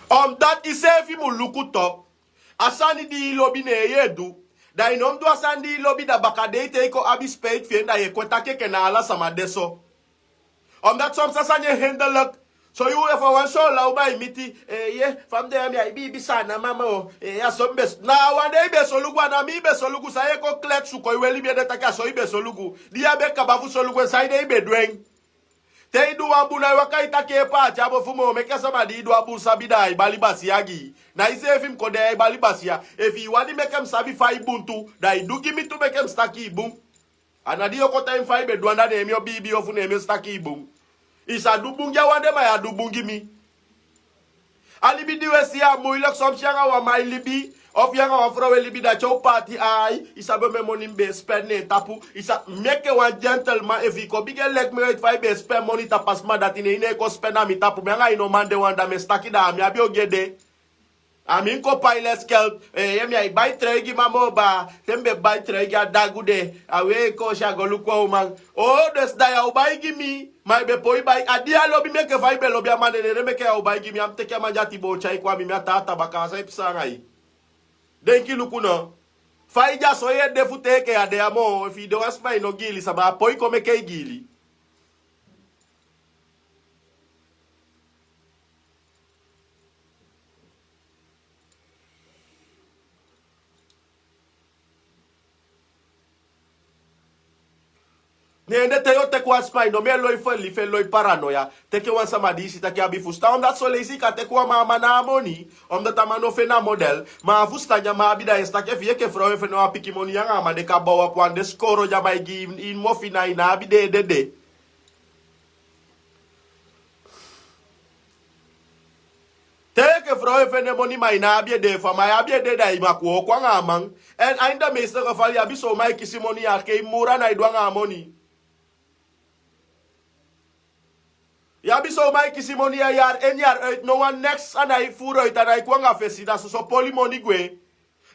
Omdat iseefi mu luku tok. A sani di i lobi ne yu e du. Da i no mu du a sani di i lobi, da bakadei te i kon abi speiti fi en, da yu e kon e taki enke na ala sama de so. Omdat soms a sani e hinderlijk. So yu efu a wan soo law bai miti, eh, ye, fa mi de ya mi ai biibi Saanan mama o, eh, a so mi be s-, na a wan dei i be solugu, a na mi i be solugu, san yu e kon kleti suku i weli mi ede taki a so i be solugu. Di yu á be kaba fu solugu en, san ede i be du en. Te i du wan bun na i waka i taki e paati a bofu moo meke a sama di i du a bun sabi da ai bali basiya gi i. Na iseefi mi kon de ya e bali basiya. Efu i wani meke mi sabi fa i bun tu, da i du gi mi tu meke mi si taki i bun. A na di yu o kon taigi mi fa i be du anda ne mi o biibi yu ofu ne mi o si taki i bun. I sa du bun gi a wan de ma yu á du bun gi mi. A libi di wi e si ya a muilek, son pisi yu anga wan man e libi, ofu yu anga wan frow e libi, da te un paati ai, i sabi omen moni mi be e spen na en tapu, i sa meke wan gentleman, efu i kon bigin e leki mi weti fa i be e spen moni tapu a sma dati, ne i no e kon spen na mi tapu, mi anga i no man de wan, da mi e si taki da a mi abi ogii ede. A mi kon pai leskelt, eh, ye mi ai bai trui gi mama o baa, te mi be bai trui gi a dagu de, a wei en koosi a go luku wan uman. O, dus da yu á o bai gi mi. Ma i be poi bai, a di a lobi mi enke fa i be lobi a man de, ne meke yu á o bai gi mi, a mi teke a man dya ati boo tyai kon a mi, mi a taa tabaka, a san i psa anga i. Denki luku no. Fa i dya so yu e de fu te enke yu á de ya moo, efu i de wan sma i no giili sama, a poi kon meke i giili. Ne en de te yu o teki wan sma, i no mu e lon i feli fu e lon i paranoya. Teki wan sama di i si taki abi fusutan, omdat son leisi i kan teki wan man, a man ná a moni, omdat a man no feni a model. Ma a fusutan di a man abi, da yu e si taki efu yu enke frow e feni wan pikin moni, yu anga a man de kan bow apu wan de skoro di a man e gi i, i mofu, na i ná abi den ede de. Te enke frow e feni en moni ma i ná abi ede, efu a man e abi ede da i mag wooko anga a man. En a ini den meeste geval yu abi son uman e kisi moni, yu á kei muru, a ná e du anga a moni. Yu abi son uman e kisi moni, a yari en yari uit, no wan neks, a ná e furu uit, a ná e kon anga fesi, da soso poli moni gwe.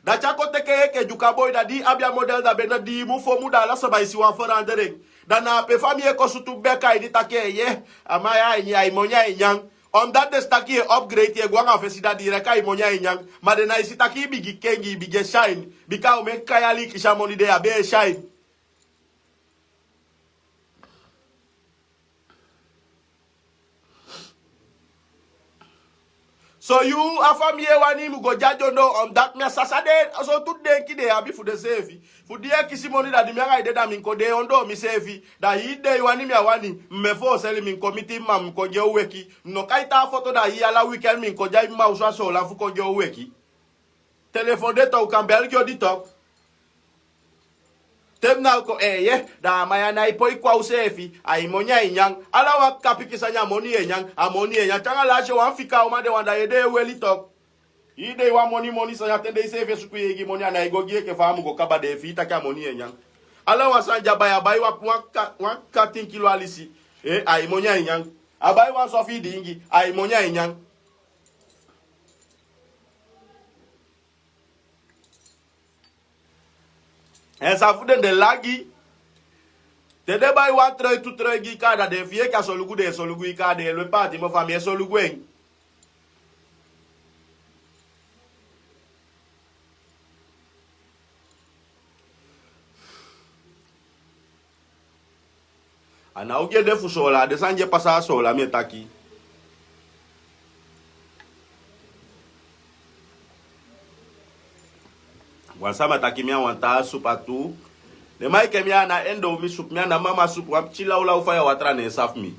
Da te a kon teke yu enke Dyuka boi, da di i abi a model, da bena di i mu fomu, da ala sama e si wan ferandering. Da na ape famii e kon sutu beka ini taki, eh, ye, a man ya, ai, ai moni ai nyan. Omdat den si taki yu e upgrade, yu e go anga fesi, da direct ai moni ai nyan. Ma den ná e si taki i bigin kengi, i bigin e shine. Bika omen kai yali i kisi a moni, den á be e shine. So yu, a famii e wani i mu go dya dyondo, omdat mi á sa san den, so tu denki den abi fu denseefi. Fu di yu e kisi moni, da di mi anga i de, da mi kon de ondoo miseefi. Da hii dei wani mi á wani, mi mu e fooseli, mi kon miti mi mama, mi kon gi en weki. Mi no kai taa foto, da hii ala weekend mi kon dya i mama osu a Soolan fu kon gi en weki. Telefon de tok, u kan bel gi odi tok. Te mi na o kon, eh, ye, da a man ya ná e poi kon a useefi, ai moni ai nyan. Ala wan kapiki sani a moni e nyan, a moni e nyan. Te anga laasi wan fika uman de wan, da yu ede e weli tok. Hii dei wan moni moni sani, a ten de iseefi e suku yu eigi moni, a ná e go gi yu enke fa a mu go kaba de, efu i taki a moni e nyan. Ala wan sani di a bai, a bai wan, wan ka, wan ka tin kilo alisi. Eh, ai moni ai nyan. A bai wan so fi i diingi, ai moni ai nyan. En san fu den de lagi. Te den bai wan trui, tu trui gi i kaa, da den fii enke a solugu den e solugu i kaa, den e lon e paati mofu, a mi e solugu en. A ná ogii ede fu Soolan, a den sani di e pasa a Soolan mi e taki. Wan sama taki mi a wan taa supu a tuu. Ne maiki mi a ná en dow mi supu, mi a ná mama supu, wan pikin lawlaw faya watra ne en safu mi.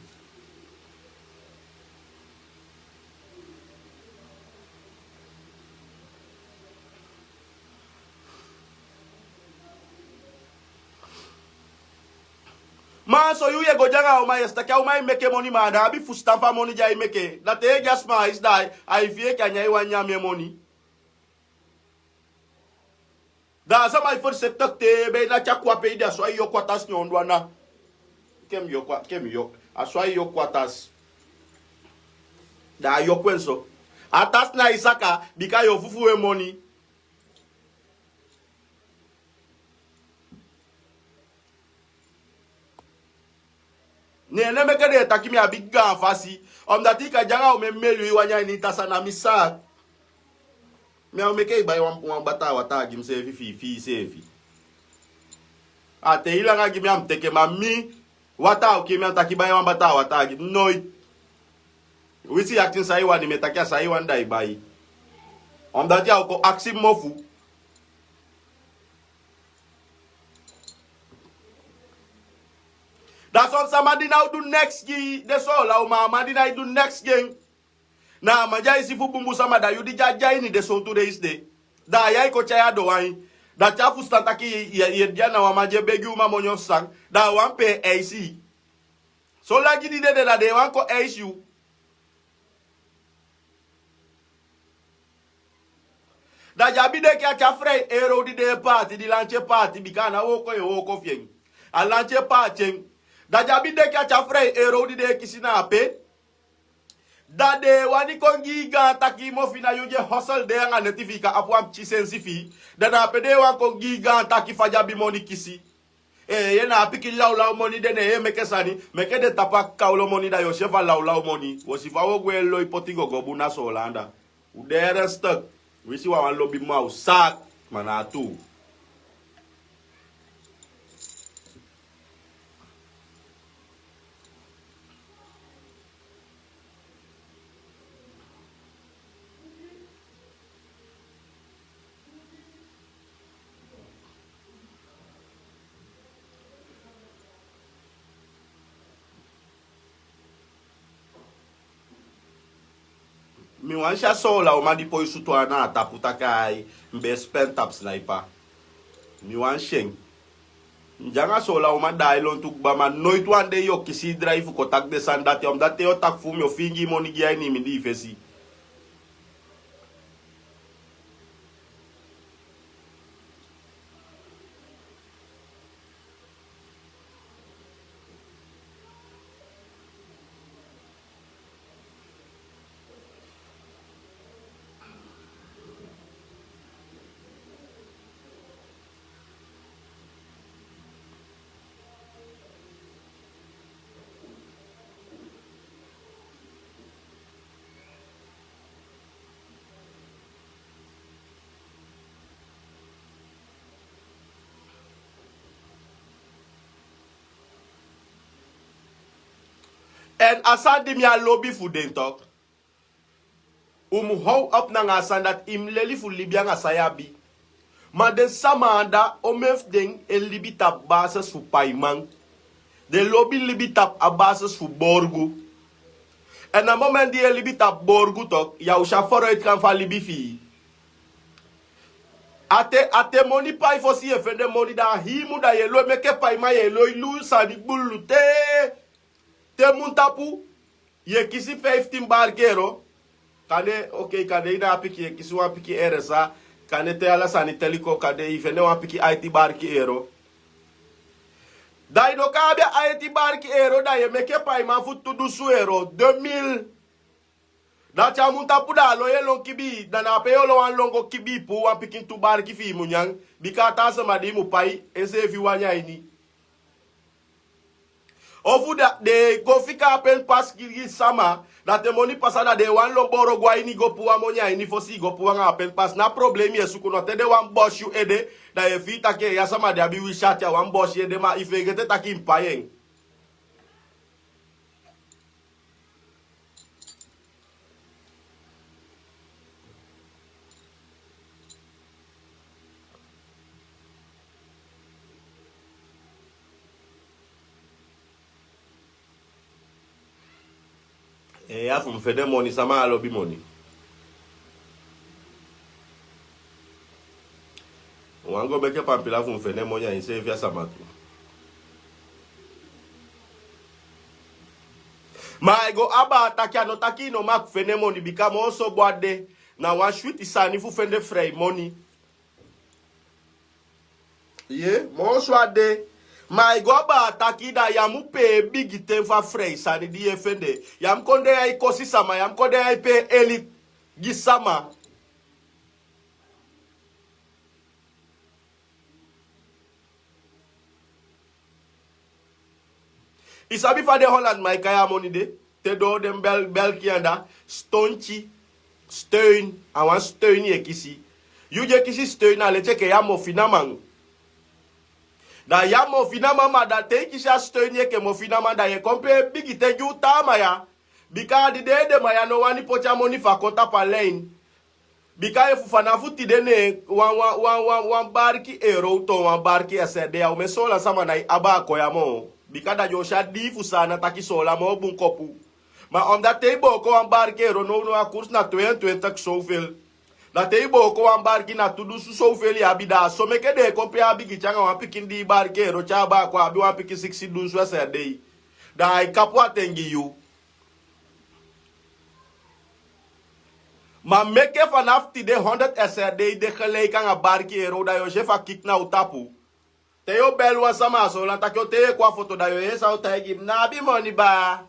Ma a so yu e go de anga a uman, yu e si taki a uman e meke moni, ma a ná abi fusutan fu a moni di ai meke. Da te yu e gi a sma a isi, da ai fii enke a nyan yu wani nyan mi en moni. Da a sama e ferseteki te, be na tyakwa pe i de, a so ai yoku a tasi nyondu ana. Ke mi yoku a, ke mi yoku. A so ai yoku a tasi. Da a yoku en so. A tasi na i saka, bika yu o fufuu en moni. Ne, ne meke den e taki mi abi gaan fasi. Omdat i kan de anga omen miliyun i wani a ini i tasi, a ná mi saak. Mi á o meke i bai wan, wan bataa wataa gi miseefi fi, fi iseefi. A te i langa gi mi, a mu teke, ma mi, wataa o kii mi, a mu taki bai wan bataa wataa gi mi. Noiti. Wisi i akisi san i wani, mi e taki a san i wani, da i bai. Omdat yu o kon akisi mi mofu. Da son sama di ná o du neks gi den Soolan uman, a man di nái du neks gi en. Na a man di ai si fu bunbun sama, da yu di de a ini den sowtu leisi de. Da a yai kon tyai a dowan. Da te a fusutan taki yu e, yu e de anga wan man di e begi uman moni ofu san, da a wani pee eisi. Solanga di dede, da den e wani kon eisi yu. Da den abi denki a tyari fri euro di den e paati, di lanti e paati, bika a ná wooko yu e wooko fi en. A lanti e paati en. Da den abi denki a tyari fri euro di den e kisi na ape. Da den e wani kon gi i gaan taki, mofu na yu di e hosel de anga neti fi i kan abi wan pikin sensi fi i. Da na ape den e wani kon gi i gaan taki fa den abi moni kisi. Ee, yu na a pikin lawlaw moni de, ne yu e meke sani, meke den tapu a kawlo moni, da yu o si efu a lawlaw moni. Wi o si fa wi o gwe loi poti gogo bun na Soolan anda. U de ernstig. Wisi wan wan lobi man, u saak, ma na a tuu. Mi wani si a Soolan uman di poi sutu ana a tapu taki ai, mi be e spen tapu sniper. Mi wani si en. Mi de anga Soolan uman daai lontu kba, ma noiti wan dei yu o kisi i drai fu kon taki den sani dati, omdat te yu o taki fu mi, mi o fiingi i moni gi a ini i mindii fesi. Èn a sani di mi á lobi fu den tok. Un mu how op nanga a sani dati, i mu leli fu libi anga san yu abi. Ma den sama anda, omen fu den e libi tapu basis fu paiman. Den lobi libi tapu a basis fu borgu. Èn a moment di yu e libi tapu borgu tok, yu á o si a vooruitgang fu a libi fi i. A te, a te moni pai fosi yu e fende moni, da a hii mun da yu e lon meke paiman, yu e lon e lusu sani gbululu te. Te mun tapu, yu e kisi fiftin barki ero. Kande, okei, kande i na a pikin, yu e kisi wan pikin R S A. Kande te ala sani teli kon, kande i fende wan pikin aiti barki ero. Da i no kan abi a aiti barki ero, da yu e meke paiman fu tu dunsu ero, deux mille. Da te a mun tapu, da a lon yu e lon kibii, da na ape yu o lon wan lon go kibii puu wan pikin tu barki fi i mu nyan, bika a taa sama di i mu pai, enseefi wani a ini. Ofu da den e go fika a pen pasi gi sama, da te moni pasa da den e wani lon boro go a ini go puu a moni a ini fosi i go puu anga a pen pasi. Na problemi yu e suku, no? Te den wani bosi yu ede, da yu e fii taki a sama di abi wisi ati, a wani bosi yu ede, ma i feegete taki i mu pai en. Ee, ya fu mi fende moni, sama á lobi moni. Wan go meke pampila fu mi fende moni a ini seefi a sama tu. Ma a e go abaa taki a no taki i no mag fende moni bika moo so bun a de. Na wan switi sani fu fende frei moni. Ye, moo so a de. Ma a e go abaa taki da ya mu pee bigi ten fu a frei sani di yu e fende. Ya mu kon de ya e kosi sama, ya mu kon de ya e pee eli gi sama. I sabi fa den Holland man e kai a moni de? Te doo den bel, belki anda, stonti, steun, a wan steun yu e kisi. Yu di e kisi steun na leti enke yu a mofinaman. Da yu a mofinaman, ma da te i kisi a steun yu enke mofinaman, da yu e kon pee bigi ten gi u taa man ya. Bika a di den edeman ya no wani poti a moni fu a kon tapu a line. Bika efu fanafu tide ne wan, wan, wan, wan, wan barki euro toon wan barki S R D, a omen Soolan sama nái abaa kon ya moo. Bika da den o si a dii fu Saanan taki Soolan moo bun kopu. Ma omdat te i booko wan barki euro nownow a koers na tweeëntwintig zoveel. Da te i booko wan barki na tu dunsu zoveel i abi, da a so meke den e kon pee a bigi ten anga wan pikin dii barki euro te a abaa kon a abi wan pikin siksi dunsu S R D. Da ai kapu a ten gi yu. Ma meke fanafu tide honderd S R D de gelijk anga barki euro, da yu o si efu a kiki na u tapu. Te yu o bel wan sama a Soolan taki o te yu e kon a foto, da yu o yee san a o taigi: mi ná abi moni baa.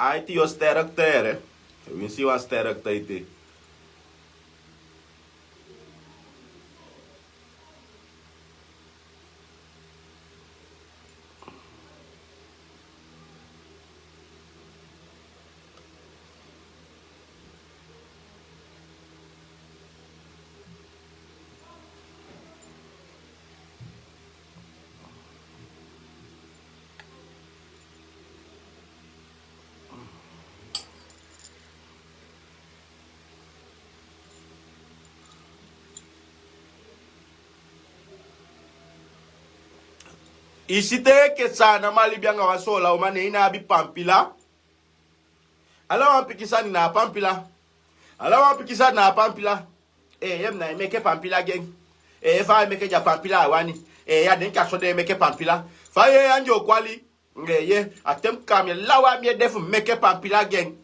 Ai, te yu o sterk tere. Winsi wan sterk te ete. I si te enke Saanan man libi anga wan Soolan uman, ne i ná abi pampila. Ala wan pikin sani na a pampila. Ala wan pikin sani na a pampila. Ee, yu mus nái meke pampila gi en. Ee, fa ai meke gi a pampila a wani. Ee, ya denki a so den e meke pampila. Fa yu e yee anga yu o kwali. Ee, ye, a ten mus kon a mi e law a mi ede fu meke pampila gi en.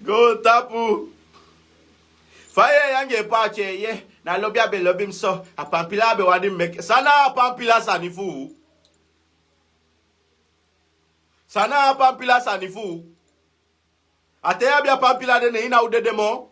Go tapu. Fa yu e yee anga en paati, ee, ye, na lobi a be lobi mi so. A pampila a be wani mi meke. San na a pampila sani fu u? San na a pampila sani fu u? A te yu abi a pampila de ne i ná o dede moo.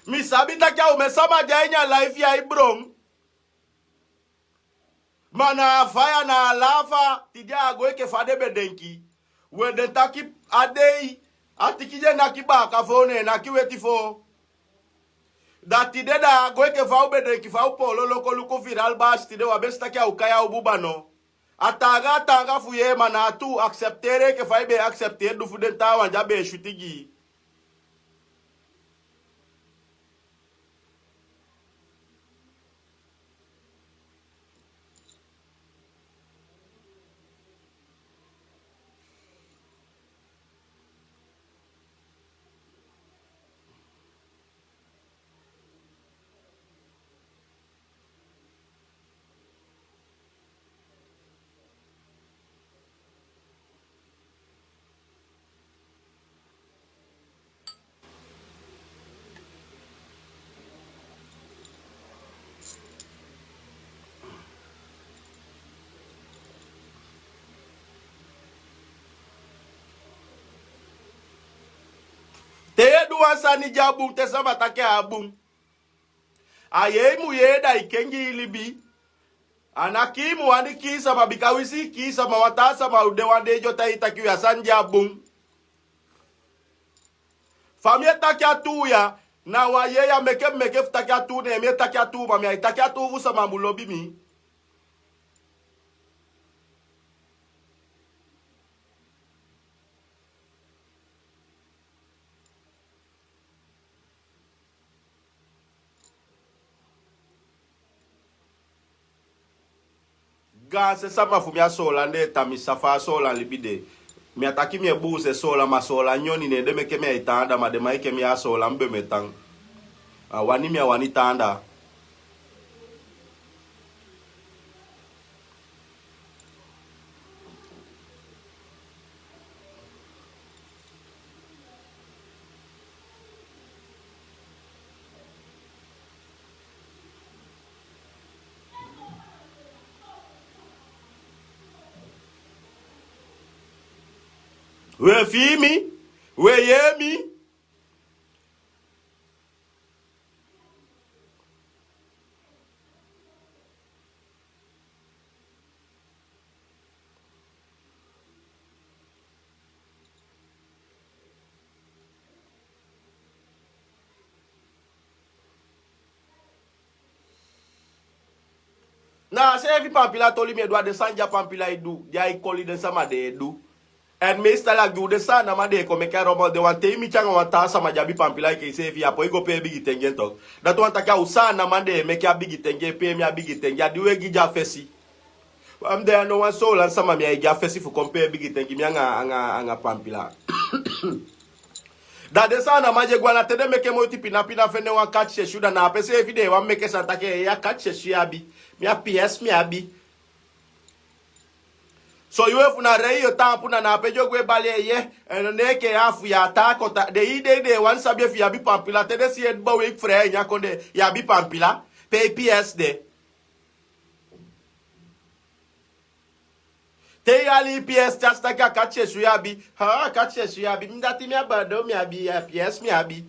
Mi sabi taki a umen sama de a ini a live ya e bron. Ma na a faya, na a lafa, tide a go enke fa den be denki. We den taki a dei, a tiki di e naki baaka foo, ne en naki weti foo. Da tide da a go enke fa u be denki, fa u poolo loko luku viral baasi tide, wi á be si taki a o kai a o buba no. A taanga, a taanga fu yee, ma na a tuu, aksepteri enke fa i be e aksepteri du fu den taawan di a be e switi gi i. Te yu e du wan sani di á bun, te sama taki a á bun, a yee i mu yee, da i kengi i libi. A ná kii i mu wani kii sama, bika winsi i kii sama, wan taa sama o de wan dei di o taigi i taki wi, a sani di á bun. Fa mi e taki a tuu ya, Na wan yeye a meke mi meke fu taki a tuu, ne mi e taki a tuu, ma mi ai taki a tuu fu sama mu lobi mi. Gaanse sama fu mi a Soolan, den e tan mi sa fa a Soolan libi de. Mi a taki mi e buuse Soolan, ma Soolan nyoni, ne den meke mi ai tan anda, ma den man enke mi a Soolan mi be mu e tan. A wani mi a wani tan anda. We fii mi, we yee mi. Na a seefi pampila toli mi e du, a den sani di a pampila e du, di ai koli den sama den e du. Èn meestal a gi u den Saanan man den e kon meke a rommel, den wani tei miti anga wan taa sama di abi pampila enke iseefi, ya poi go pee bigi ten gi en tok. Dati wani taki a u Saanan man den e meke a bigi ten gi en, pee mi a bigi ten gi a di u e gi den a fesi. Fa mi de ya, no wan Soolan sama mi ai gi a fesi fu kon pee bigi ten gi mi anga, anga, anga pampila. Da den Saanan man di e go ana te den meke moiti pina pina fende wan kati sesi, da na ape seefi den e wani meke sani taki, e, a kati sesi yu abi, mi a P S mi abi. So yu efu na rei yu o taampu na, na ape di o gwe bali en, ye, èn ne enke ya fu ya taa kota, den hii dei den e wani sabi efu yu abi pampila, te den si yu e dibon weiki fu rei a ini a kondee, yu abi pampila, pe i P S de. Te yu hali i P S, te a si taki a kati sesi yu abi, ha, a kati sesi yu abi, mi dati mi a Bordeaux mi abi, a P S mi abi.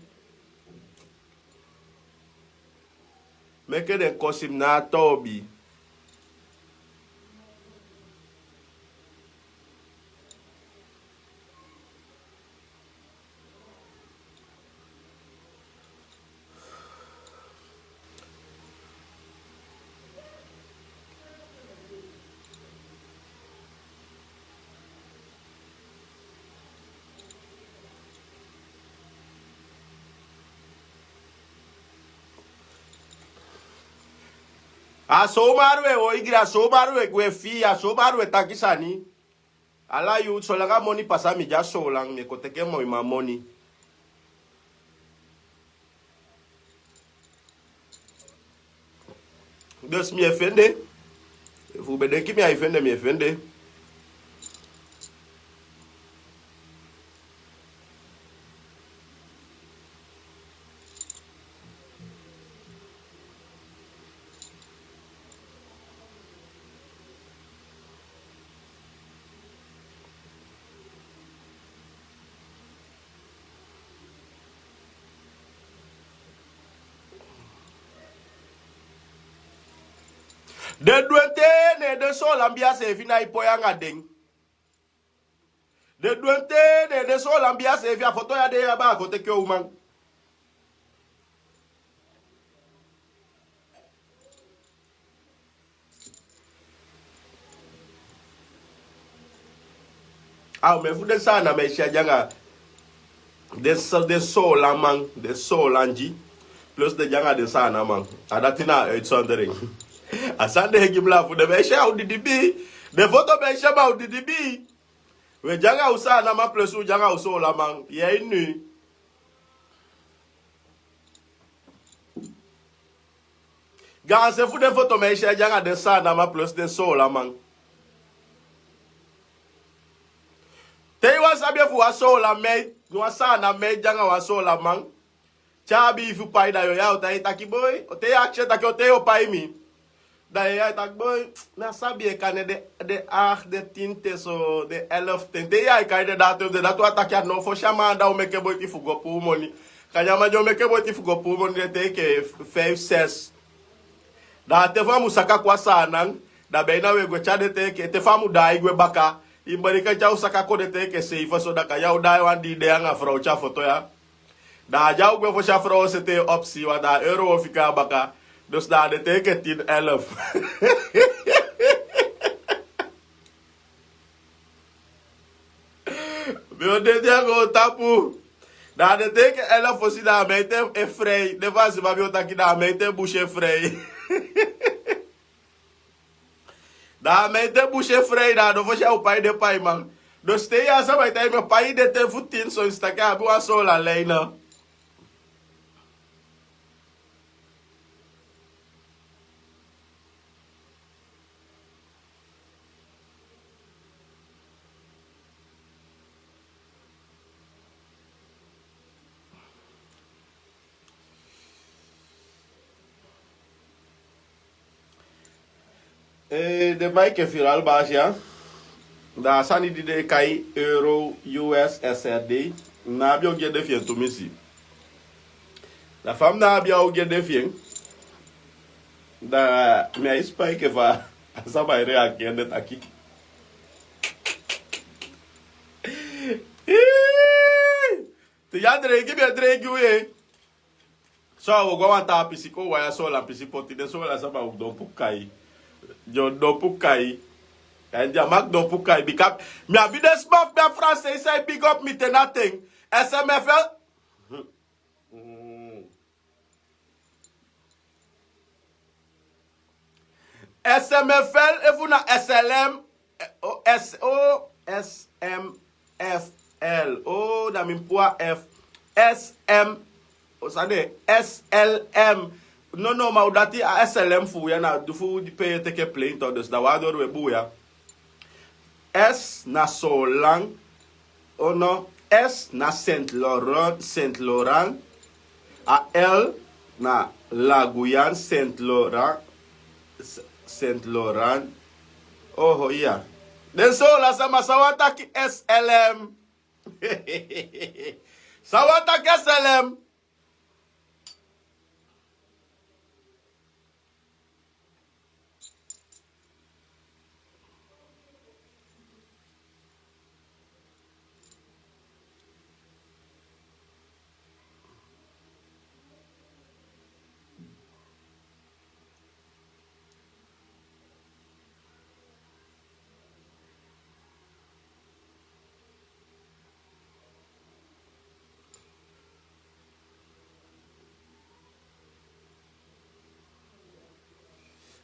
Meke den kosi mi na a toobi. A somaru e oigri, a somaru e gwe fii, a somaru e taki sani. Ala yuu, solanga moni pasa mi de a Soolan, mi e kon teke moi man moni. Dus mi e fende. Efu u be denki mi ai fende, mi e fende. Den du en te, ne den Soolan bia seefi nái poi anga den. Den du en te, ne den Soolan bia seefi, a foto ya de ya, baa kon teke uman. A omen fu den Saanan man e si a de anga den, den Soolan man, den Soolan gi, plus den de anga den Saanan man. A dati na a uitzondering. A sani den e gi mi lafu, den man e si a u didibii. Den foto man e si a man u didibii. We de anga u Saanan man plus u de anga u Soolan man. Yee, ini. Gaanse fu den foto man e si a de anga den Saanan man plus den Soolan man. Te yu wani sabi efu wan Soolan man, wan Saanan man de anga wan Soolan man, te a abi fu pai, da yu o yee a o taki, boi, te yu akisi en taki, o, te yu o pai mi. Da yu e yee a e taki, boi, mi á sabi, e kande den, den acht, den tien te so, den elf ten. Te yu e kai den dati, den dati wani taki a no, fosi a man anda o meke moiti fu go puu moni. Kande a man di o meke moiti fu go puu moni de te enke vijf, zes. Da a te fu a mu saka kon a Saanan, da beina u e gwe tyai den te enke, te fu a mu daai gwe baka. I mu bari kan tyai u saka kon de te enke seifo so, da kande a o daai wan dii dei anga frow te a foto ya. Da a dya o gwe fosi a frow o sete en opsi wan, da a euro o fika a baka. Dus da a de teke tin elf. Mi o de di a go tapu. Da a de teke elf fosi, da a meti en frei. Den fu a sima mi o taki, da a meti en busi en frei. Da a meti en busi en frei, da a no fosi a o pai den paiman. Dus te yu a sama e taigi mi pai den ten fu tin, so yu si taki a abi wan sola leina. Eh, den man enke Viral Basia. Da a sani di den e kai euro, U S, S R D. Na abi o gi en de fi en tumisi. Da fa mi na abi o gi en de fi en. Da mi a e spai enke fa a sama e reageer, den taki. Ii! Te yu a dreigi, mi e dreigi wi. So a o go a wan taa pisi kon waya sola pisi poti den sola sama o dompu kai. Yo dompu kai. En di a maki dompu kai. Bika mi abi den sma fu mi a Franse san e big up mi te na ten. S M F L. S M F L efu na S L M. O S O S M F L. O, da mi pua F. S M. O, san de? S L M. No, no, ma u dati a S L M fu ya na du fu di pe teke plane to, dus da wan dori we buya. S na Solan. O no, S na Saint Laurent, Saint Laurent. A L na La Guyane, Saint Laurent, S-, Saint Laurent. Oho, iya. Den sola sama, san wan taki S L M. San wan taki S L M.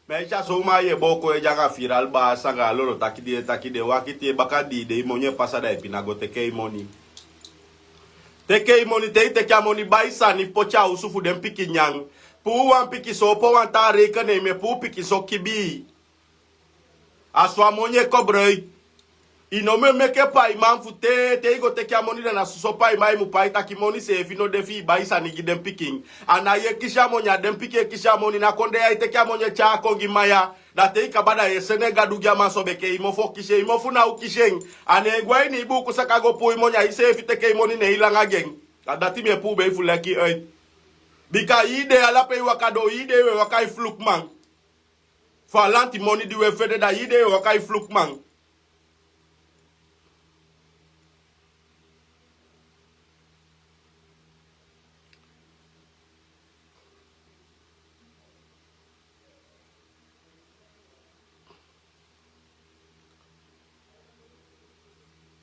Ma e tyari son uman yu e booko e de anga Viral Baas anga a lolo taki di e taki, den wakiti en baka dii dei moni e pasa, da i pina go teke i moni. Teke i moni, te i teke a moni bai sani fu poti a osu fu den pikin nyan. Puu wan pikin so, puu wan taa rekening, mi e puu pikin so kibii. A so a moni e kobroiti. I no mu e meke paiman fu te, te i go teke a moni, da na soso paiman i mu pai, taki moni seefi no de fi i bai sani gi den pikin. A na yu e kisi a moni, a den pikin e kisi a moni, na kondee ya i teke a moni e tyai kon gi man ya. Da te i kaba da yu e sende Gadu gi a man so, bika i mofu o kisi en, i mofu ná o kisi en. A ne en gwe a ini i buuku saka go puu i moni, a iseefi teke i moni, ne i langa gi en. A dati mi e puu bei fu leki uit. Bika hii dei ala pe i waka doo, hii dei we waka e fluku man. Fu a lanti moni di we fende, da hii dei we waka e fluku man.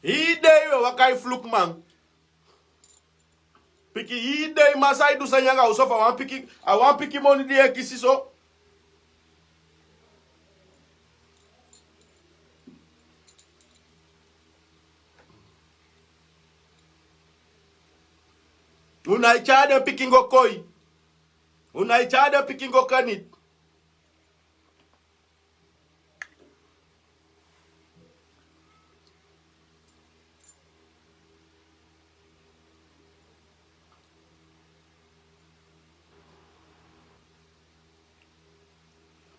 Hii dei we waka e fluku man. Pikin, hii dei man sa e du sani anga u so fu a wan pikin, a wan pikin moni di e kisi so. U nái tyai den pikin go koi. U nái tyai den pikin go kaniti.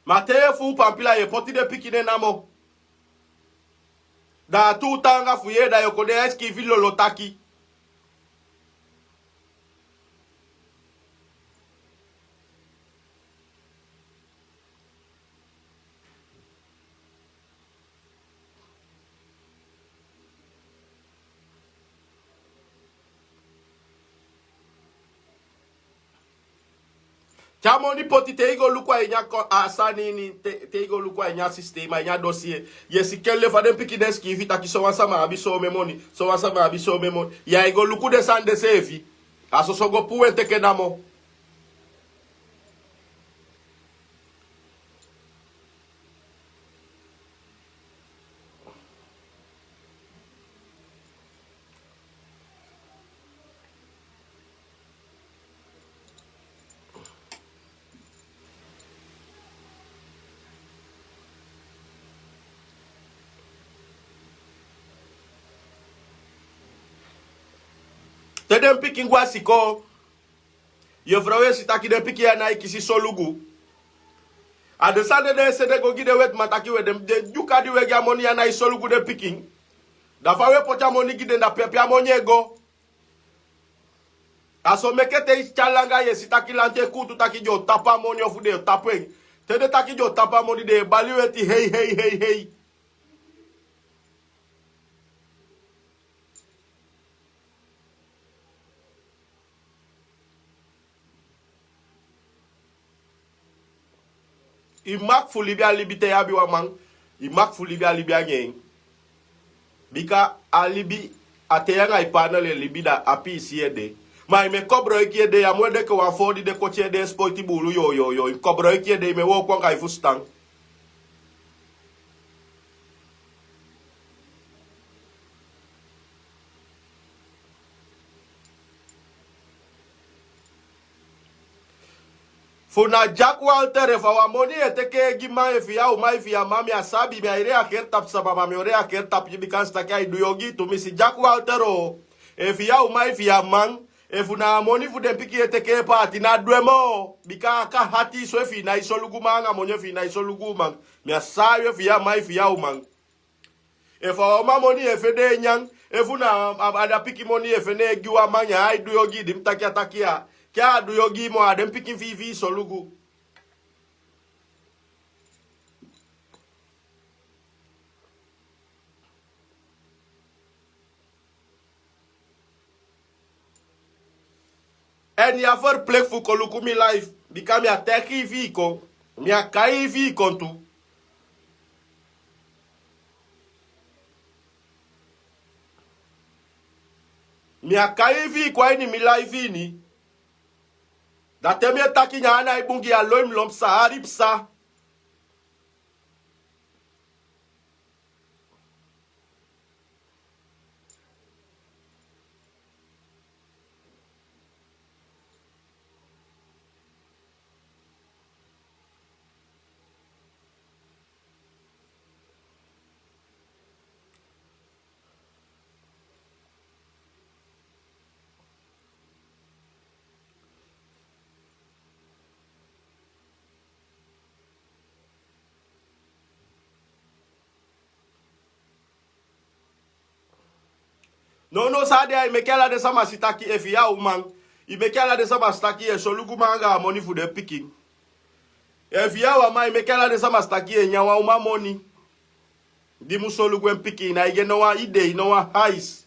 Ma te yu e fuu pampila, yu e poti den pikin nen namo. Da a tuu taanga fu yu, da yu o kon de e sikiifi lolo taki. Te a moni poti, te i go luku a ini a ko- a sani ini, te te i go luku a ini a sistema, a ini a dosie, yu e si kele fa den pikin den sikiifi taki sowan sama abi somen moni, sowan sama abi somen moni. Yu e go luku den sani de seefi. A soso go puu en teke namo. Te den pikin go a sikoo, yefrow e si taki den pikin ya nái kisi solugu. A den sani de den e sende go gi den wetiman taki we den den dyuka di we gi a moni ya nái solugu den pikin. Da fa we poti a moni gi den, da pe pe a moni e go? A so meke te i tyari langa yu e si taki lanti e kuutu taki den o tapu a moni ofu den o tapu en. Te den taki den o tapu a moni den e bali u eti hei hei hei hei. I maki fu libi a libi te i abi wan man. I maki fu libi a libi anga en. Bika a libi, a te yu anga i paanel e libi, da a piisii ede. Ma i mu e kobroiki ede, yu á mu ede enke wan foo di de koti ede e sipoiti buulu yoyoyo. I mu kobroiki ede, i mu e wooko anga i fusutan. Fu na Jack Walter, efu a wan moni yu e teke gi man, efu yu a uman efu yu a man, mi á sabi, mi á e reageer tapu sama, ma mi o reageer tapu yu bika mi si taki ai du yu ogii tumisi. Jack Walter o, efu yu a uman efu yu a man, efu na a moni fu den pikin yu e teke e paati, ná du en moo. Bika a kan hati i so efu i nái solugu man anga moni, efu i nái solugu uman. Mi á sabi efu yu a man efu yu a uman. Efu a uman moni yu e fende e nyan, efu na a- a- a- a pikin moni yu e fende e gi wan man, ya ai du yu ogii di mi taki a taki ya. Ke a du yu ogii moo, a den pikin fi i fi i solugu. Èn yu á verplicht fu kon luku mi live, bika mi á teke i fi i kon. Mi á kai i fi i kon tu. Mi á kai i fi i kon a ini mi live ini. Da te mi e taki nyan a nái bun gi yu, a lon i mu lon psa, a ari psa. Nownow san a de ya, i meke ala den sama si taki efu yu a uman, i meke ala den sama si taki yu e solugu man anga a moni fu den pikin. Efu yu a wan man, i meke ala den sama si taki yu e nyan wan uman moni di mu solugu en pikin, i nái gi en no wan idei, no wan hais.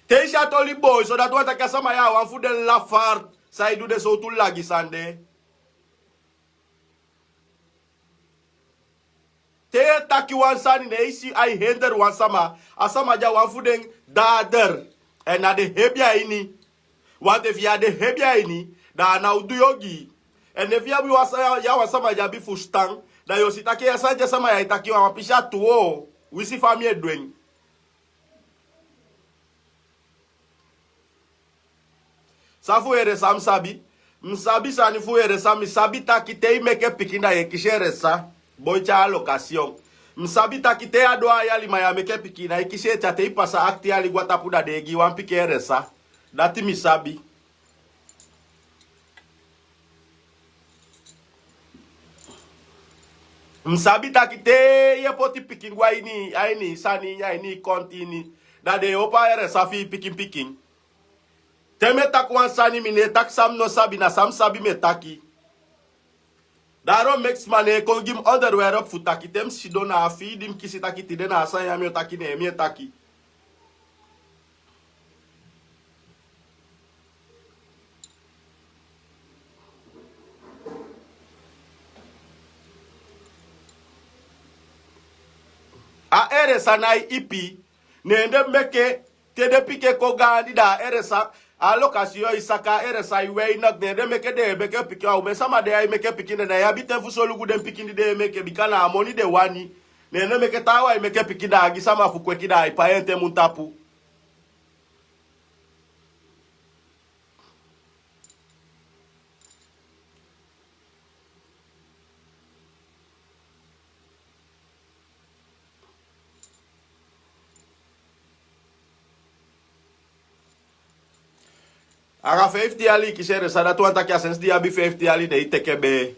Te i si a toli boi so, dati wani taki a sama ya a wan fu den lafaard san e du den sowtu lagi sani de. Te yu e taki wan sani, ne i si ai hender wan sama, a sama de a wan fu den dader. Èn na den hebi a ini. Want efu yu á de hebi a ini, da a ná o du yu ogii. Èn efu yu abi wan sa- yu a wan sama di abi fusutan, da yu o si taki a sani di a sama ya e taki, wan pisi a tuu o, winsi fa mi e du en. San fu eresa mi sabi? Mi sabi sani fu eresa. Mi sabi taki te i meke pikin, da yu e kisi eresa. Boi tyai allocation. Mi sabi taki te yu a doo a yali, ma yu á meke pikin, ná e kisi ete. A te i pasa akti yali go a tapu, da den e gi wan pikin eresa. Dati mi sabi. Mi sabi taki te yu e poti pikin go a ini, a ini sani ini, a ini konti ini, da den e opo a eresa fi i pikin pikin. Te mi e taki wan sani, mi no e taki san mi no sabi, na san mi sabi mi e taki. Daarom meki sma no e kon gi mi onderwerp fu taki. Te mi sidon na a fii di mi kisi taki tide na a sani ya mi o taki, ne mi e taki. A eresa na e ipi. Ne den meke te den pikin e kon gaandi, da a eresa, a lokasi yo e saka, a eresa e weinig. Ne den meke den e meke pikin. A umen sama de ya e meke pikin, den ná e abi ten fu solugu den pikin di den e meke, bika na a moni den wani. Ne den meke taawan e meke pikin, da a gi sama fu kweki, da a e pai en te mun tapu. Anga feiftin yali i kisi eresa, dati wani taki a sensi di i abi feiftin yali, ne i teke bee.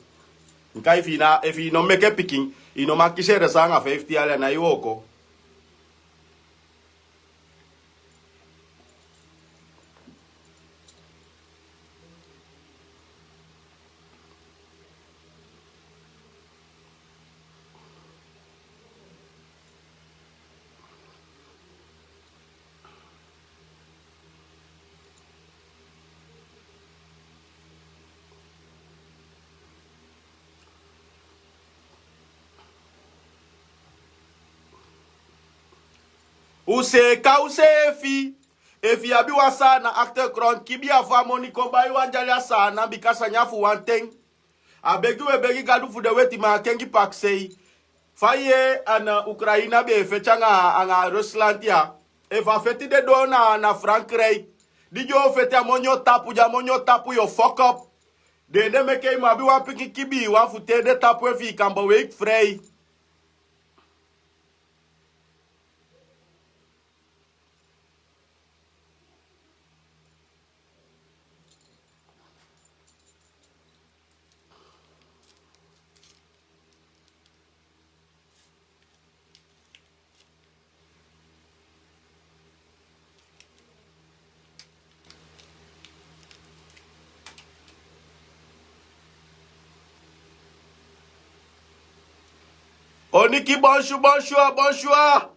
Nka efu i na, efu i no meke pikin, i no man kisi eresa anga feiftin yali, a nái wooko. U seeka useefi. Efu i abi wan Saanan achtergrond, kibii a fu a moni kon bai wan dyali a Saanan, bika sani a fu wan ten. A begi u e begi Gadu fu den wetiman kengi pakisei. Fa i yee, a na Ukraina be e feti anga, anga Rusland ya. Efu a feti de doo na, na Frankrijk, di den o feti, a moni o tapu, di a moni o tapu yo fuck up. Den ede meke i mu abi wan pikin kibii wan fu te den tapu en fi i kan beweeg vrij. Oniki, bonjour, bonjour, bonjour.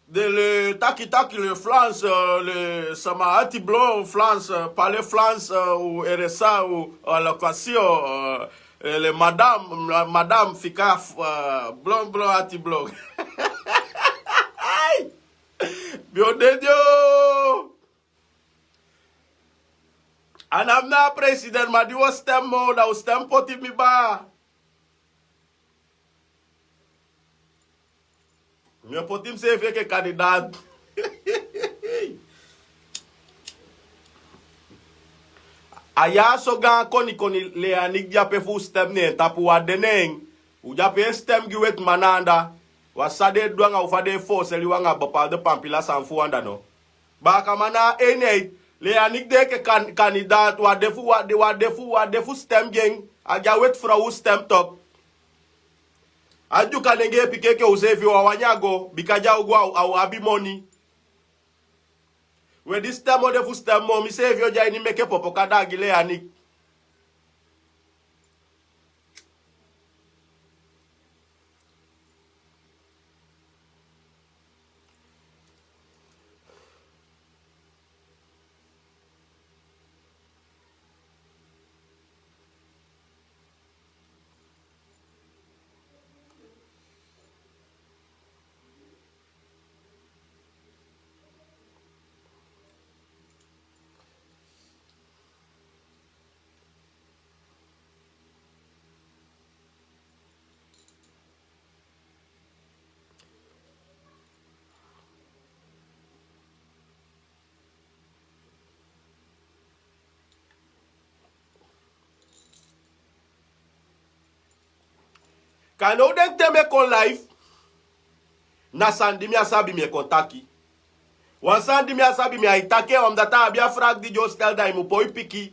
De le taki taki le France, euh, le sama ati blon France, euh, parler France, euh, ou R S A, ou, euh, la question, euh, euh, le madame, la madame fika, euh, blon, blon ati blon. Aïe! Bio de Dio! A na mi na a president, ma di wi o stem, mo, da wi o stem poti mi baa. Mi o poti miseefi enke kandidaat. A ya so gaan konikoni Leyanik de ape fu u stem na en tapu, wi á de na en. U de ape e stem gi wetiman na anda. Wi á sabi san den e du anga u, fa den e fooseli u anga bepaalde pampila sani fu u anda no. Baakaman na a eenheid, Leyanik de enke kan-, kandidaat, wi á de fu, wi á de, wi á de fu, wi á de fu stem gi en, a gi a weti frow u stem toch. A Dyuka nenge e piki enke useefi, wi á wani a go, bika di a o go a o abi moni. We, di stem o de fu stem moo, miseefi o de a ini meke popoka da gi Leyanik. Kande u denki te mi e kon live, na sani di mi á sabi mi e kon taki. Wan sani di mi á sabi mi á e taki en, omdat a abi a vraag di den o stel, da i mu poi piki.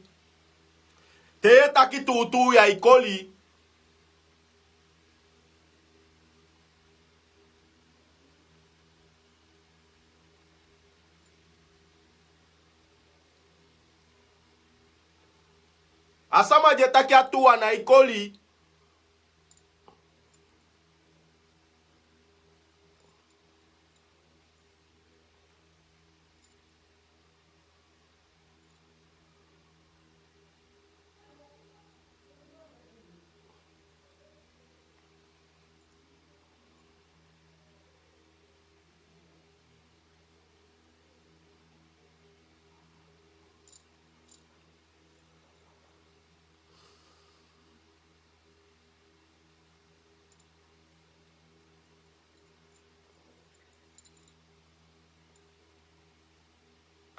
Te yu e taki tuutuu, yu á e koli. A sama di e taki a tuu, a nái koli.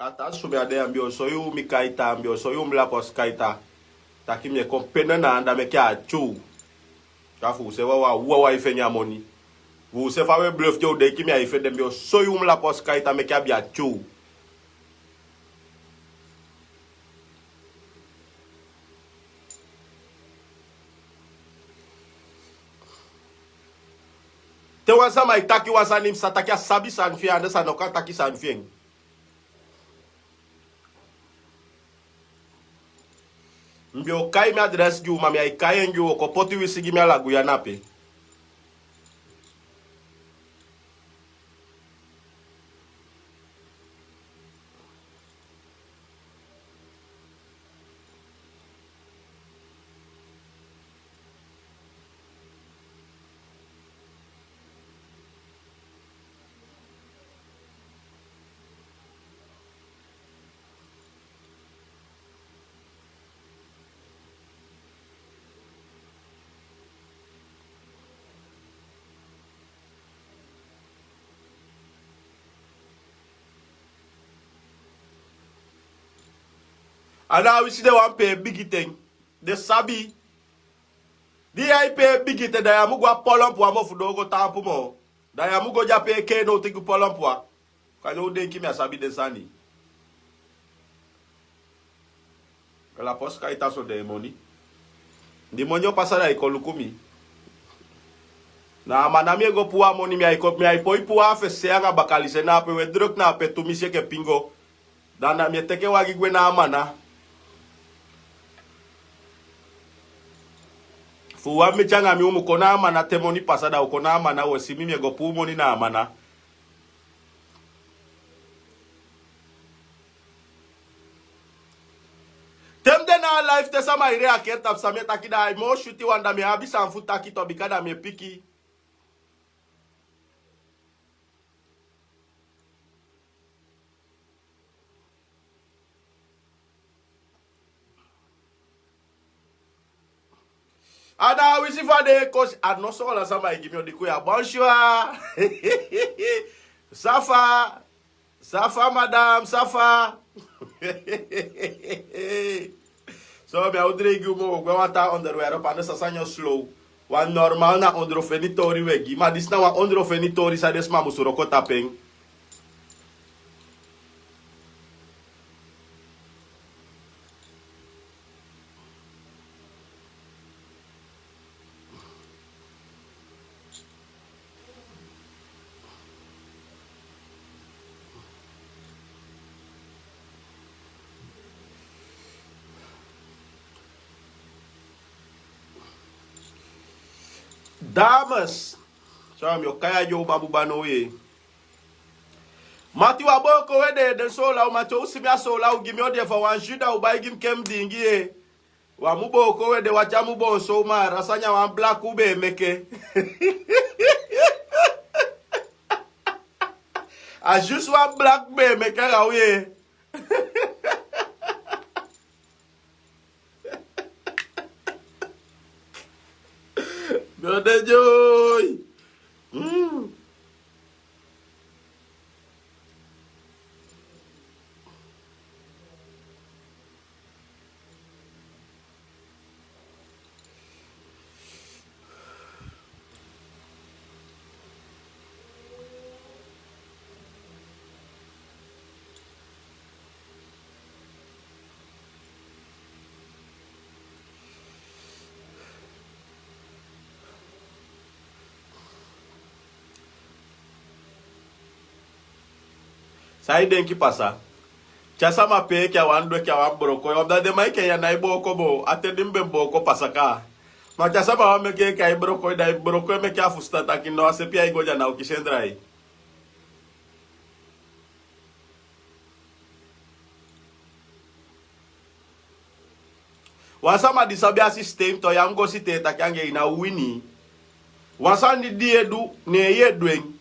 A ta sumi a de, a mi o soi u mi kaita, a mi o soi u mi lapos kaita. Taki mi e kon pende na anda meke a tyuu. Ka fu u se wawa wawa i feni a moni. Fu u se fa we bluf te u denki mi a i fende, mi o soi u mi lapos kaita meke a bi a tyuu. Te wan sama e taki wan sani, mi sa taki a sabi sani fi en, a no sa no kan taki sani fi en. Mi be o kai mi adres gi u, ma mi ai kai en gi u, o kon poti wisi gi mi a la Guyana pe. A na a wisi de wan pe bigi ten. De sabi. Di yu ai pe bigi ten, da yu á mu go a polompu a mofu doo go taampu moo. Da yu á mu go de a pe kee now teki polompu a. Kande u denki mi á sabi den sani. Gala posi kaita so den moni. Di moni o pasa da i kon luku mi. Na a mana mi e go puu a moni, mi ai kon, mi ai poi puu a fesi se anga bakali se na ape we druk na ape tumisi enke pingo. Da na mi e teke wagi gwe na a mana. Fu wan miti anga mi u mu kon na a mana te moni pasa da u kon na a mana we si mi mi e go puu moni na a mana. Te mi de na a live te sama i reageer tapu san mi e taki da ai moo switi wan da mi e abi san fu taki to bika da mi e piki. A na a wisi fa den e kosi a no so ala sama e gi mi o diku ya. Bonsoir. Safa. Safa madam, safa. So mi a o drei gi u moo, gwe wan taa onderwerp, a no sa sani o slow. Wan normal na ondro feni tori we gi. Ma disi na wan ondro feni tori san den sma musu wroko tapu en. Dames. So mi o kai a di o babu bano ye. Mati wan booko we de, den sola u mati o u si mi a sola u gi mi o de fa wan jus da u bai gi mi ke mi dingi ye. Wan mu booko we de, wati a mu boon so u ma a rasa nyan wan black u be e meke. A jus wan black be e meke anga u ye. Mi o de joy. Mm. San i denki pasa? Te a sama pee enke a wan du enke a wan broko, omdat den man enke yu a nái booko moo. A ten di mi be booko pasa kaa. Ma te a sama wani meke enke ai broko, da i broko e meke a fusutan taki no, a sepi ai go de a na o kisi en drai. Wan sama di sabi a systeem to, yu á mu go sitee taki anga en, i ná o wini. Wan sani di yu e du, ne yu e du en.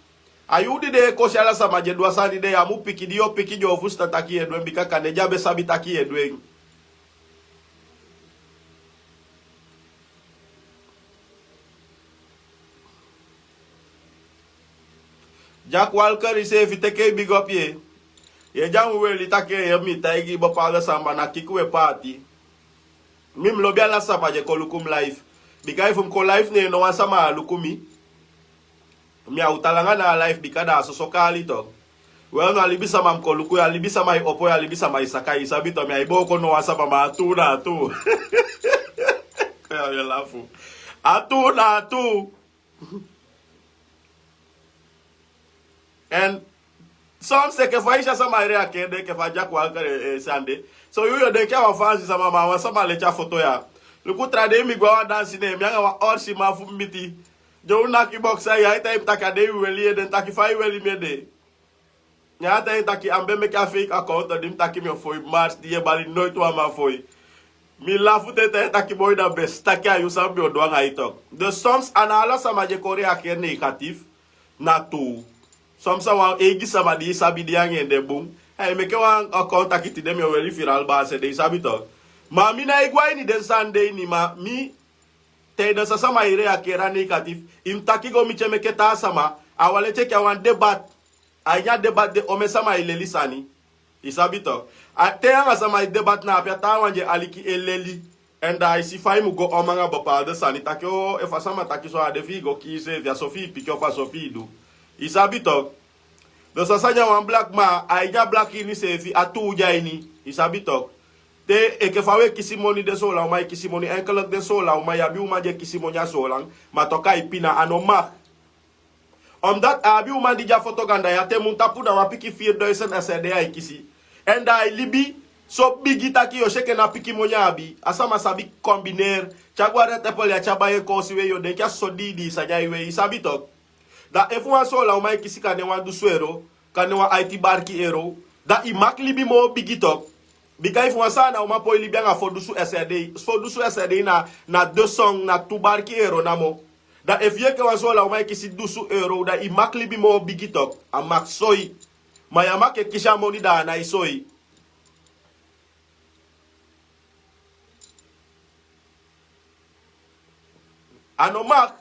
A yuu di den e kosi ala sama di e du a sani de, yu á mu piki, di yu o piki den o fusutan taki yu e du en, bika kande den á be sabi taki yu e du en. Jack Walker, iseefi teke i big up ye. Ye dyan wi weli taki en yebi mi taigi bepaalde sama na kiki we paati. Mi mi lobi ala sama di e kon luku mi life. Bika efu mi kon life ne no wan sama a luku mi. Mi a uta langa na a life bika da a soso kaali to. Wel no a libisama mi kon luku yu a libisama e opo yu a libisama e saka yu sabi to mi a e booko no wan sama ma a tuu na a tuu. Kon ya wi e lafu. A tuu na a tuu. En soms enke fa i si a sama e reageer de enke fa a dyaku waka de e sani de. So yu yu o denki a wan faansi sama ma a wan sama leti a foto ya. Luku tra dei mi go a wan dansi ne mi anga wan orsi man fu mi miti. Den un naki boksa yu a e taigi mi taki a dei wi weli yu ede mi taki fa i weli mi ede. Ne a taigi mi taki a mi be meke a feiki akowtu di mi taki mi o foi mars di yu e bali noiti wan man foi. Mi lafu te taigi taki boi da besi taki a yu san mi o du anga yu tok. Dus soms a na ala sama di e kon reageer negatif. Na tuu. Soms a wan eigi sama di i sabi di yu anga en de bun. Ai meke wan akowtu taki tide mi o weli firal baasi ede i sabi tok. Ma mi nái go a ini den sani de ini ma mi te i de sa sama i reageer a negatif. I mu taki go miti en meke taa sama. A wan leti enke a wan debat. A ini a debat de omen sama e leli sani. I sabi to. Te yu anga sama e debat na ape a taawan di e aliki e leli. Èn da a e si fa i mu go om anga bepaalde sani taki o efu a sama taki so a de fi i go kii seefi a so fi i piki ofu a so fi i du. I sabi to. Dus a sani a wan blaki ma a ini a blaki ini seefi a tuu di a ini. I sabi to. Te enke fa u e kisi moni den soolan uman e kisi moni enkelek den soolan uman yu abi uman di e kisi moni a soolan. Ma toku a e pina a no maki. Omdat a abi uman di de a foto ganda ya te mun tapu na wan pikin firi doisen a sede a e kisi. Èn da a e libi so bigi taki yu o si enke na pikin moni a abi a sama sabi kombiner. Te a go a den tepel ya te a bai en koosi wei yu o denki a soso diidii sani a e wei i sabi toki. Da efu wan soolan uman e kisi kande wan dusu ero kande wan aiti barki ero. Da i maki libi moo bigi toki. Bika efu wan saanan uman poi libi anga fo dusu sede fo dusu sede na na de song na tu barki ero namo. Da efu yu enke wan soolan uman e kisi dusu ero da i maki libi moo bigi toki. A maki soi. Ma yu a maki e kisi a moni da a nái soi. A no maki.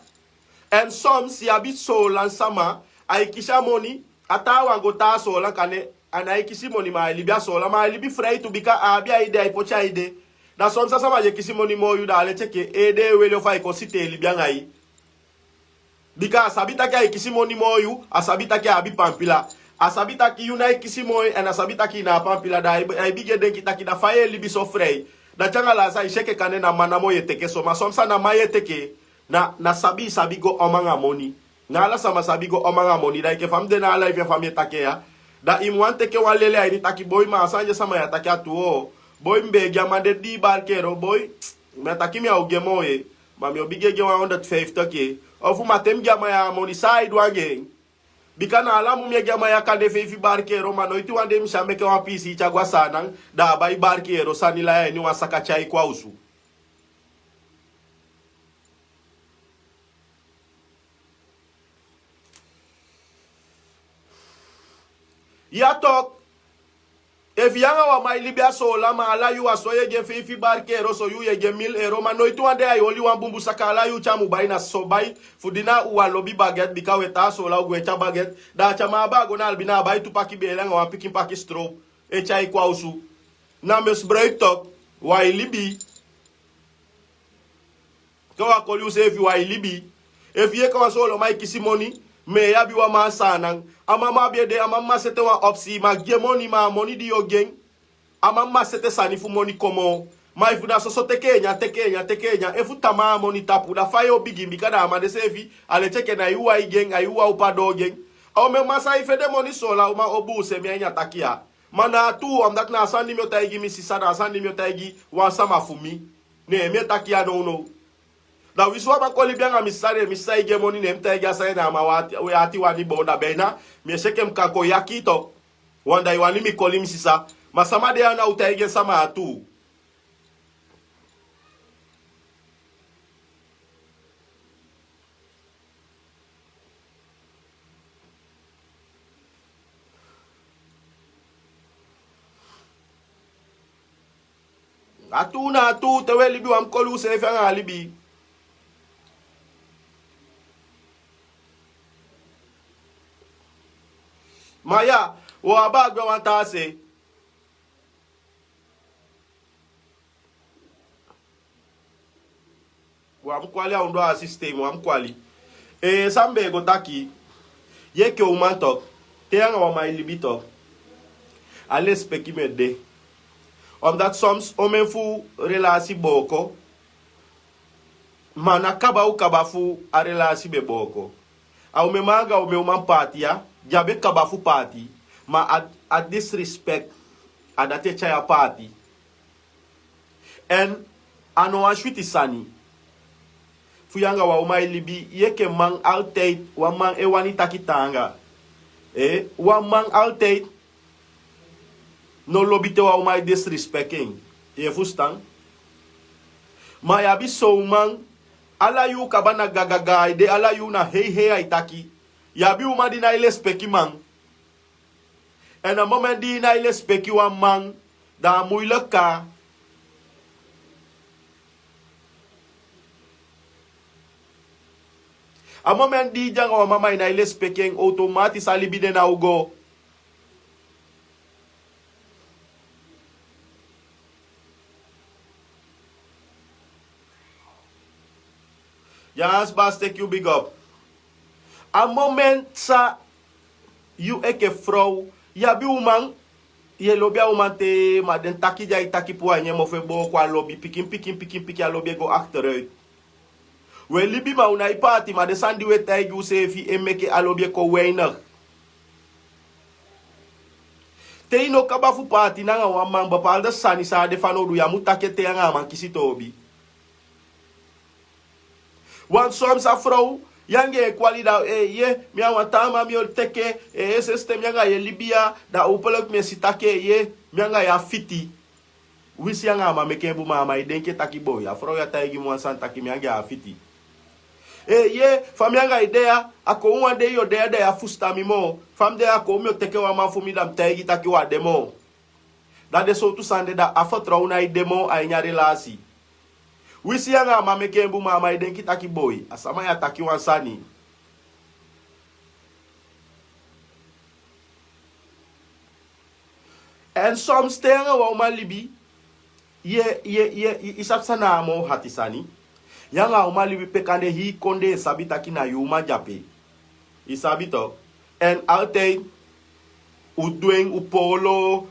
Èn soms yu abi soolan sama a e kisi a moni. A taawan go taa soolan kande a nái kisi moni ma a e libi a soolan ma a e libi frei tu bika a abi a ide a e poti a ide. Da soms a sama di e kisi moni moo yu da a leti enke ede e weli ofu a e kon site e libi anga yu. Bika a sabi taki a e kisi moni moo yu a sabi taki a abi pampila. A sabi taki yu nái kisi moo yu èn a sabi taki i na a pampila da a e bigin e denki taki da fa yu e libi so frei. Da te anga lasi a e si enke kande na man namo yu e teke so ma soms a na man yu e teke. Na na sabi i sabi go om anga moni. Na ala sama sabi go om anga moni da enke fa mi de na ala efu ya fa mi e taki en ya. Da i mu wani teke wan leli a ini taki boi ma a sani di a sama ya taki a tuu. Boi mi be e gi a man de dii barki ero boi. Mi a taki mi a o gi en moo ye. Ma mi o bigin e gi en wan honderd fifti ke. Ofu ma te mi gi a man ya a moni san a e du anga en. Bika na ala mun mi e gi a man ya kande feifi barki ero ma noiti wan dei mi si a meke wan piisii te a go a saanan. Da a bai barki ero sani lai a ini wan saka tyai kon a osu. Ya tok. Efu yu anga wan man e libi a soolan ma ala yuu a so yu e gi en feifi barki ero so yuu yu e gi en mil ero ma noiti wan dei a e oli wan bunbun saka ala yuu te a mu bai na so bai. Fu di na u a lobi baget bika u e tan a soolan u gwe te a baget. Da a te a man abi a go na albi na a bai tu paki beele anga wan pikin paki strop. E tyai kon a osu. Na mi o sibroiki tok. Wan e libi. Ke wan koli useefi wan e libi. Efu yu enke wan sooloman e kisi moni. Ma en yu abi wan man saanan. A man mu abi ede a man mu man sete wan opsi ma gi en moni ma a moni di yu o gi en. A man mu man sete sani fu moni kon moo. Ma efu na soso teke en nyan teke en nyan teke en nyan efu tamaa a moni tapu da fa yu o bigin bika da a man de seefi a leti enke na yu wan e gi en a yu wan upa doo gi en. A omen man san e fende moni soolan uman o buuse mi a ini a taki ya. Ma na a tuu omdati na a sani di mi o taigi mi sisa na a sani di mi o taigi wan sama fu mi. Ne mi e taki ya nownow. Da winsi wan man kon libi anga mi sisa ne mi sisa e gi en moni ne mi taigi a sani na a man we ati wani boon da beina. Mi e si enke mi kan kon yaki yu to. Wan da i wani mi koli mi sisa. Ma sama de ya na u taigi en sama a tuu. A tuu na a tuu te wi e libi wan mu koli useefi anga a libi. Ma ya. O abi a gwe wan taa se. Wan mu kwali a undo a sistem wan mu kwali. San mi be e go taki, yu enke uman tok, te yu anga wan man e libi tok, a lespeki mu e de. Omdat soms omen fu relasi booko, ma na kaba u kaba fu a relasi be booko. A umen man anga umen uman paati ya, di a be kaba fu paati, ma a disrespek, a dati e tyai a paati. Èn a no wan switi sani fu yu anga wan uman e libi. Yu enke man altide wan man e wani taki taanga. Wan man altide no lobi te wan uman e disrespeki en. Yu e fustan? Ma yu abi son uman, ala yuu kaba na gagagaa a e de, ala yuu na heihei a e taki. Yu abi uman di nái lespeki man. Èn a moment di i nái lespeki wan man, da a muiliki kaa. A moment di i de anga wan man ma i nái lespeki en, automatis a libi de na u go. Yans bas teki yu big up. A moment sa yu enke frow, yu abi uman, yu e lobi a uman te, ma den taki di a e taki puu a ini en mofu e booko a lobi pikin pikin pikin pikin a lobi e go akteruit. We libi ma u nái paati ma den sani di u e taigi useefi e meke a lobi e kon weinig. Te i no kaba fu paati nanga wan man bepaalde sani san a de fanowdu yu á mu taki en te yu anga a man kisi toobi. Wan soms a frow yu anga en e kwali da, mi a wan taa man mi o teke. Seste mi anga yu e libi ya, da openlik mi e si taki mi anga yu a fiti. Winsi yu anga a man meke en bun ma a man e denki en taki boi a frow ya taigi mi wan sani taki mi anga en a fiti. Fa mi anga yu de ya, a kon wan dei yu o de ya da yu á fusutan mi moo. Fa mi de ya a kon mi o teke wan man fu mi da mi taigi taki wan de moo. Da den sowtu sani de da a fertrow nái de moo a ini a relasi. Winsi yu anga a man meke en bun ma a man e denki taki boi a sama ya taki wan sani. Èn soms te yu anga wan uman libi, yu e yu e yu e yu sabi san na a moo hati sani. Yu anga a uman libi pe kande hii kondee sabi taki na yu uman de ape. I sabi to. Èn altide u du en u poolo.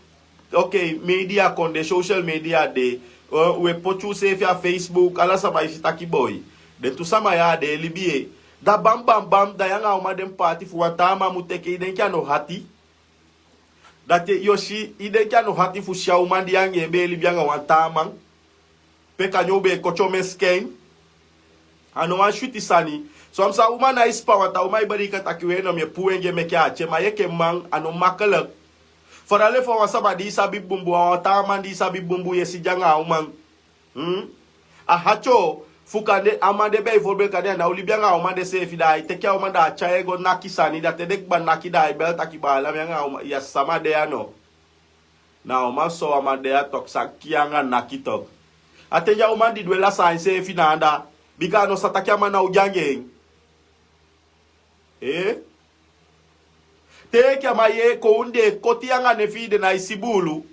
Okei, media kon de social media de. U e poti useefi a facebook ala sama e si taki boi, den tu sama ya a de e libi. Da bambambam da yu anga a uman de mu paati fu wan taa man mu teke i denki a no hati. Dati yu o si i denki a no hati fu si a uman di yu anga en be e libi anga wan taa man. Pe kande u be e koti omen skin. A no wan switi sani. Soms a uman nái span wan taa uman e bari i kan taki we no mi e puu en gi en meke a ati en ma yu enke man a no makelik. Farale fu a wan sama di i sabi bunbun a wan taa man di i sabi bunbun yu e si de anga a uman. A hati o fu kande a man de beivorbel kande a ná o libi anga a uman de seefi da ai teke a uman da a tyai en go naki sani da te den kba naki da ai bel taki baala mi anga a uman yu a sama de ya no. Na a uman sowan man de ya toki san kii anga naki toki. A ten di a uman di du en lasa a enseefi na anda. Bika a no sa taki a man na o gi anga en. Te enke a man yee kownu den e koti yu anga nen fi yu den nái si buulu.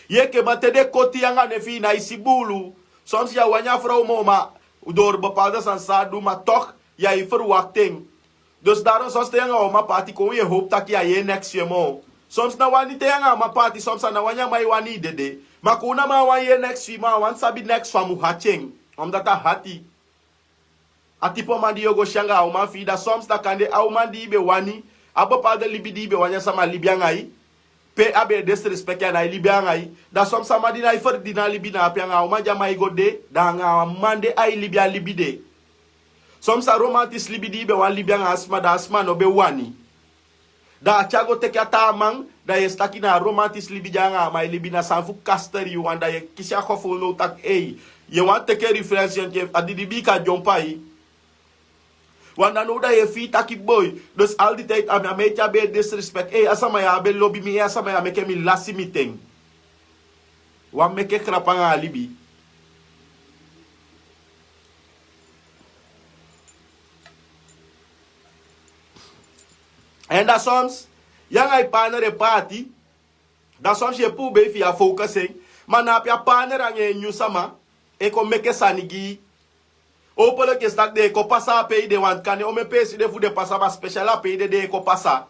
Yu enke man te den koti yu anga nen fi yu nái si buulu. Soms yu á wani a frow moo ma dori bepaalde sani san a du ma tok yu á e ferwakti en. Dus daron soms te yu anga wan man paati kownu yu e howpu taki yu á yee neks fi en moo. Soms na wani te yu anga a man paati soms a na wani a man e wani yu dede. Ma kownu a man á wani yee neks fi yu moo a wani sabi neks fu a mu hati en. Omdati a hati. A tipi uman di yu o go si anga a uman fi yu da soms da kande a uman di yu be wani a bepaalde libi di yu be wani a sama libi anga yu. Pe a be e desrespeki a nái libi anga yu. Da soms a man di nái ferdini a libi na ape anga a uman di a man e go de da anga a man de ai libi a libi de. Soms a romantis libi di yu be wani libi anga a sma da a sma no be wani. Da a tyai go teke a taa man da yu e si taki na a romantis libi di anga a man e libi na sani fu kasteri yu wan da yu e kisi a kofulu now taki ei, yu e wani teke rifrensi enke a didibii kan dyompu a yu. Wan da now da yu e fii taki boi. Dus aldi tide a mi a meiti a be e desrespeki ei a sama ya a be lobi mi ei a sama ya meke mi lasi mi ten. Wan meke krapu anga a libi. Èn da soms yu anga yu partner e paati. Da soms yu e puru bei fu yu a fowkes en. Ma na ape a partner anga en nyun sama e kon meke sani gi yu. Opo leki yu e si taki den e kon pasa a pe yu de, want kande omen peesi de fu den pasa, ma spesial a pe yu de den e kon pasa.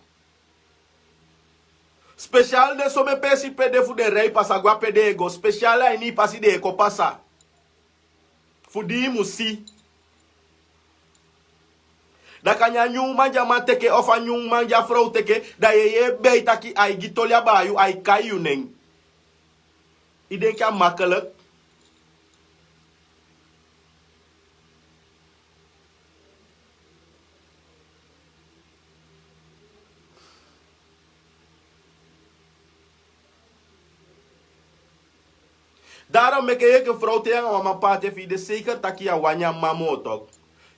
Spesial den somen peesi pe de fu den rei pasa go a pe den e go, spesial a ini yu pasi den e kon pasa. Fu di yu mu si. Da kande a nyun uman di a man teke ofu a nyun uman di a frow teke, da yu e yee bei taki ai gi toli abaa yu, ai kai yu nen. Yu denki a makkelijk? Daarom meke yu enke frow te yu anga wan man paati, efu yu de seiker taki yu á wani a man moo tok,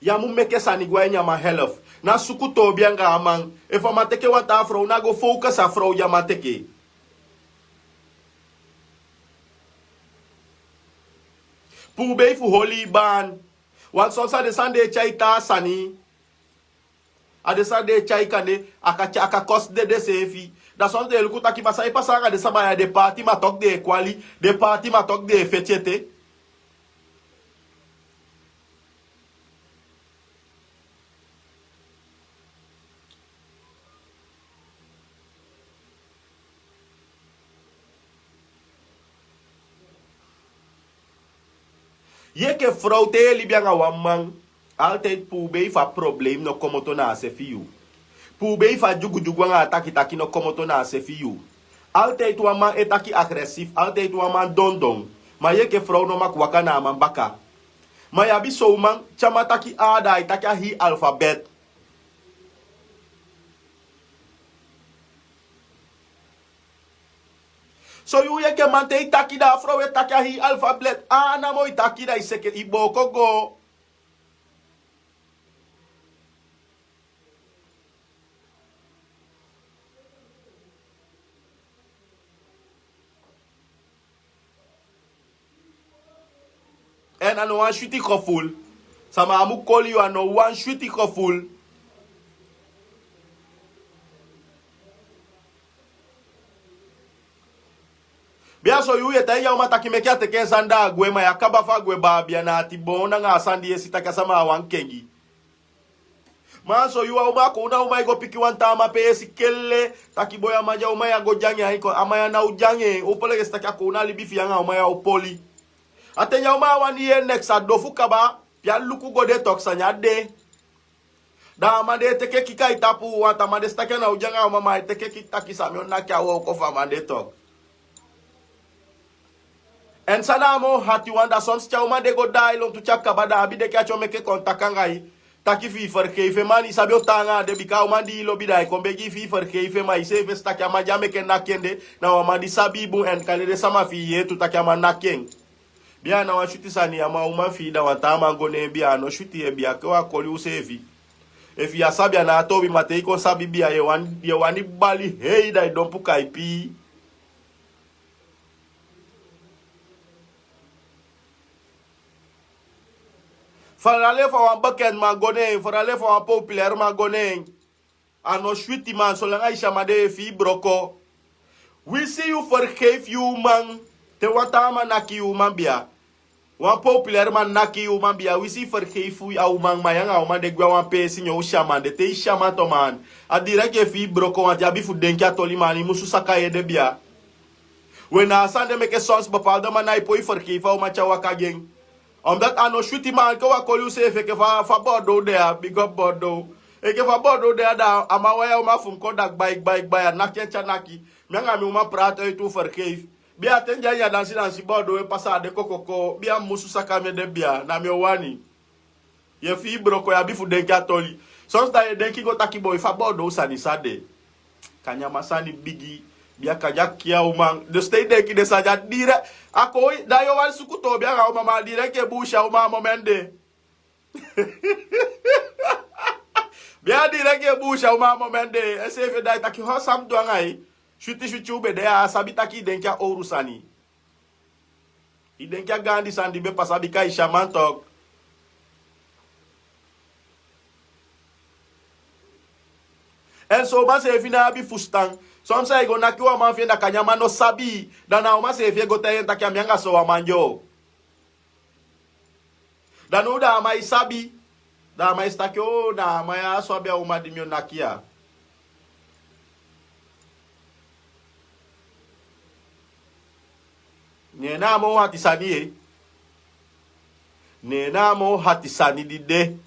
yu á mu meke sani go a ini a man help. Ná suku toobi anga a man. Efu a man teke wan taa frow, ná go fowkes a frow di a man teke. Puru bei fu holi yu baan. Want soms a den sani den e tyai taa sani. A den sani den e tyai kande a kan tyai, a kan kosi dede seefi. Da soms den e luku taki ma san e pasa anga den sama ya, den paati ma tok den e kwali, den paati ma tok den e feti ete. Yu enke frow te yu e libi anga wan man, altijd puru bei fu a problem no komoto na a se fi yu. Puru bei fu a dyugudyugu anga a takitaki no komoto na a se fi yu. Altijd wan man e taki agressief, altijd wan man dondon. Ma yu enke frow no mag waka na a man baka. Ma yu abi son uman, te a man taki A, da ai taki a hii alfabet. So yu enke man, te i taki, da a frow e taki a hii alfabet, A namo i taki, da i seke, i booko go. Èn a no wan switi gevoel. Sama á mu koli yu, a no wan switi gevoel. Bia, so yu e taigi a uman taki meke a teke en sani, da a gwe, ma yu á kaba fu a gwe baa. Bia, na ati boon anga a sani di yu e si taki a sama a wan kengi. Ma so yu, a uman, a kownu a uman e go piki wan taa man peesi kele, taki boi, a man di a uman ya go de anga en, a man ya ná o de anga en. Opo leki yu e si taki a kownu a libi fi en anga a uman ya o poli. A ten di a uman á wani yee neks, a dofu kaba, pe a luku go de tok, sani á de. Da a man de e teke kika a i tapu, want a man de si taki a ná o de anga a uman, ma ai teke kika taki san mi o naki a wooko fu a man de tok. Èn san na a moo hati wan, da soms te a uman de go daai lontu te a kaba, da a abi denki ati o meke kon taki anga i, taki fi i ferkeifi en. Ma i sabi o tan anga a de, bika a uman di i lobi, da ai kon begi i fi i ferkeifi en, ma iseefi e si taki a man di a meke naki en de, na wan man di sabi i bun, èn kande den sama fi i yee tu taki a man naki en. Bia, a ná wan switi sani. A man, uman fi i, da wan taa man go ne en, bia, a no switi. Bia, ke wan koli useefi. Efu yu á sabi, a ná a toobi, ma te i kon sabi, bia, yu e wani, yu e wani bali hei, da i dompu kai pii. Fu ala leisi fa wan bekend man go ne en, fu ala leisi fa wan populair man go ne en. A no switi, man, solanga i si a man de, yu e fii broko. Winsi yu ferkeifi yu uman, te wan taa man naki yu uman, bia, wan populair man naki yu uman, bia, winsi i ferkeifi a uman, ma yu anga a uman de gwe a wan peesi, neen o si a man de. Te i si a man, to, man, a direct yu e fii broko, want yu abi fu denki a toli, man, i musu saka yu ede, bia. We, na a sani de meke soms bepaalde man ná e poi ferkeifi a uman te a waka gi en. Omdat a no switi, man, enke wan koli useefi, enke fa, fa Bordeaux de ya, big up Bordeaux. Enke fa Bordeaux de ya, da a man wai a uman fu mi kon, da gbai, gbai, gbai, a naki en te a naki. Mi anga mi uman praat uit, u vergeef. Bia, ten di a dansi dansi Bordeaux e pasa, a de kokoko. Bia, mi musu saka mi ede, bia, na mi o wani. Yu e fii broko, yu abi fu denki a toli. Soms da yu e denki go taki boi, fa Bordeaux sani sa de. Kande a man sani bigi. Bia, kande a kiya uman. Dus te i denki den sani ya, direct a kon, da yu o wani suku toobi anga a uman, ma a direct e buusi a uman a moment de. Bia, a direct e buusi a uman a moment de. Enseefi e daai taki, ho, san mi du anga yu? Switi switi u be de ya, a sabi taki i denki a owru sani. I denki a gaandi sani di be pasa, bika i si a man tok. Èn so uman seefi no abi fustan. Son san i go naki wan man fi en da kanya man no sabi. Da na uman seefi e go tai en taki a mi anga so wan man dyo. Da no da a man e sabi. Da a man e si taki o na a man ya so abi a uman di mi o naki ya. Ne na a moo hati sani ye. Ne na a moo hati sani di de.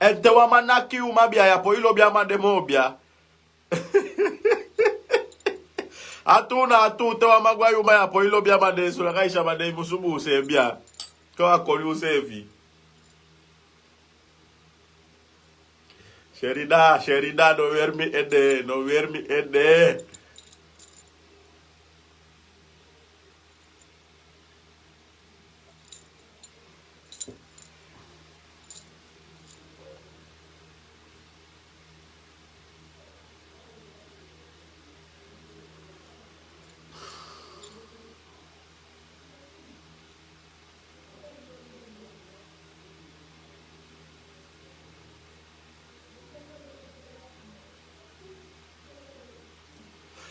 Èn te wan man naki uman bia ya poi lobi a man de moo bia. A tuu na a tuu te wan man go a yu uman ya poi lobi a man de e sula ka i si a man de i musu buuse en bia. Kon a koli useefi. Sherida, Sherida no weri mi ede no weri mi ede.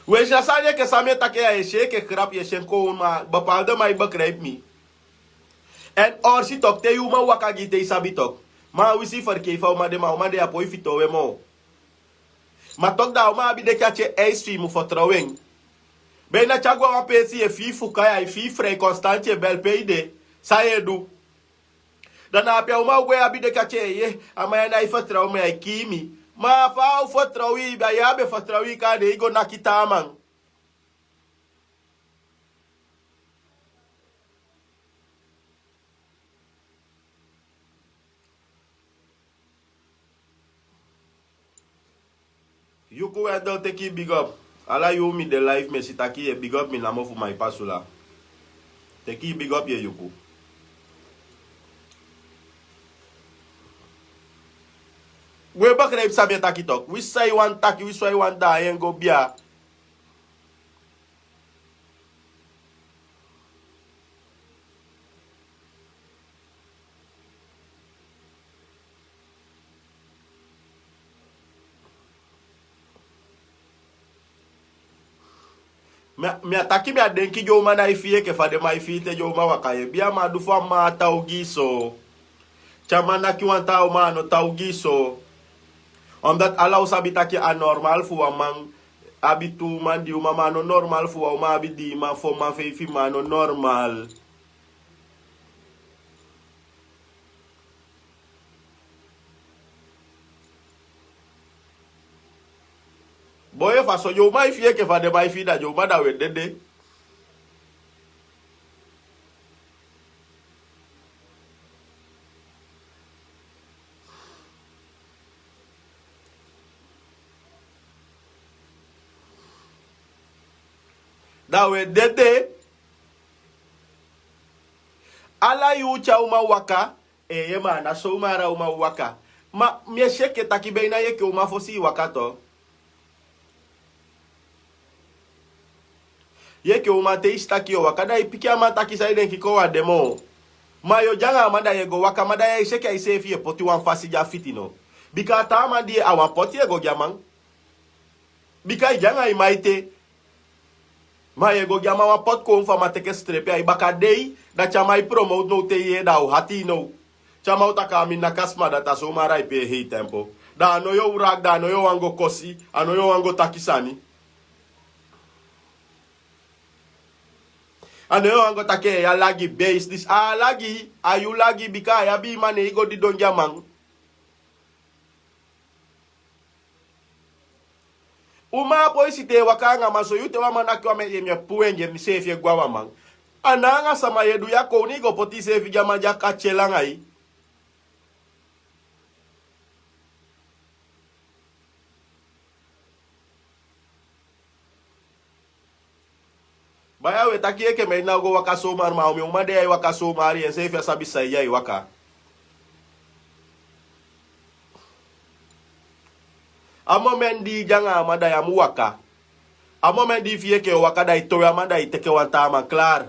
We si a sani enke san mi e taki ya e si enke krap ye si en kon un ma bapalde man e bekreipi mi. Èn orsi toki te yu uman waka gi te i sabi toki. Ma a wisi ferkei fa uman de ma a uman de ya poi fitoow en moo. Ma toki da a uman abi deki a tye eisi fi i mu fertrow en. Bei na te a go a wan peesi ye fii fuka ya i fii frei konstanti e bel pe i de? San ye du? Da na ape a uman o go e abi deki a tye eye. A man ya na i fertrow mi a e kii mi. Ma fa a o fertrow i a ya a be fertrow i kaa de i go naki taa man. Yuku wendel teki i bigop. Ala yuu mi de life mi e si taki yu e bigop mi namo fu mai pasula. Teki i bigop yu e yuku. We bakre yu psa mi e taki tok wi sai wan taki wi sai wan daai en go bia. Mi a taki mi a denki di o man na e fii enke fa den man e fii te di o man waka ye bia man a du fu a man a tawgi so. Te a man naki wan taa uman a no tawgi so. Omdati ala u sabi taki a normal fu wan man abi tu uman di uman ma a no normal fu wan uman abi di man fo man feifi man a no normal. Bon efu a so di o man e fii enke fa den man e fii da di o man da u e dede. Da u e dede. Ala yuu te a uman waka. Eeye ma a na so uman ara uman waka. Ma mi e si enke taki beina yu enke uman fosi i waka to. Yu enke uman te i si taki yu o waka da i piki a man taki san i denki kon wan de moo. Ma yu o de anga a man da yu e go waka ma da yu e si enke a iseefi yu e poti wan fasi di a fiti no. Bika a taa man di a wan poti yu e go gi a man. Bika i de anga i man ete. Ma yu e go gi a man wan poti kon fu a man teke strepi a i baka dei. Da te a man e promowtu now te i yee da a o hati i now. Te a man o taki a mi naki a sma dati a so uman raipi en hei tempo. Da a no yu o wraki da a no yu o wan go kosi. A no yu o wan go taki sani. A no yu o wan go taki en ya lagi beis disi a lagi. A yu lagi bika a ya bii man ne i go didon gi a man. Uman a poi si te e waka anga man so yu te wan man naki wan man e yemi e puu en gi en miseefi e gwe a wan man. A na anga sama yu e du ya kowni i go poti iseefi gi a man di a katyel anga i. Baya we taki eke men na o go waka somari ma o mi uman de ya e waka somari en seefi a sabi sai ya e waka. A moment di i de anga a man da ya mu waka. A moment di i fii enke yu o waka, da i towe a man, da i teke wan taa man, klaar.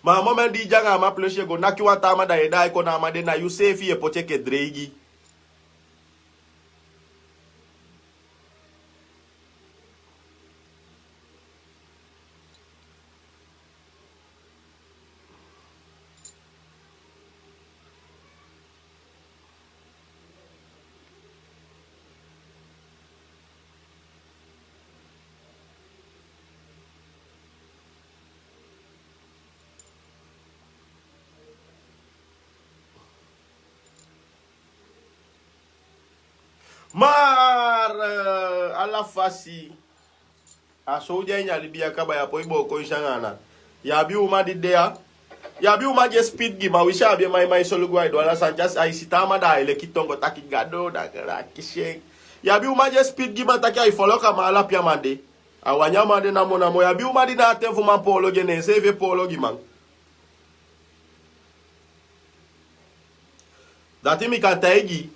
Ma a moment di i de anga a man plus yu e go naki wan taa man, da yu e daai kon na a man de, na yuseefi yu e poti enke dreigi. Maar eh, ala fasi. A so u de a ini a libi ya kaba, yu á poi booko i si anga ana. Yu abi uman di de ya. Yu abi uman di e speed gi man, winsi a abi en maiman e solugu, ai du ala sani, a e si taa man, da ai leki tongo taki Gado, da Gado akisi en. Yu abi uman di e speed gi man taki ai foloku a man ala pe a man de. A wani a man de namo namo. Yu abi uman di na a ten fu man poolo gi en, ne enseefi e poolo gi man. Dati mi kan taigi.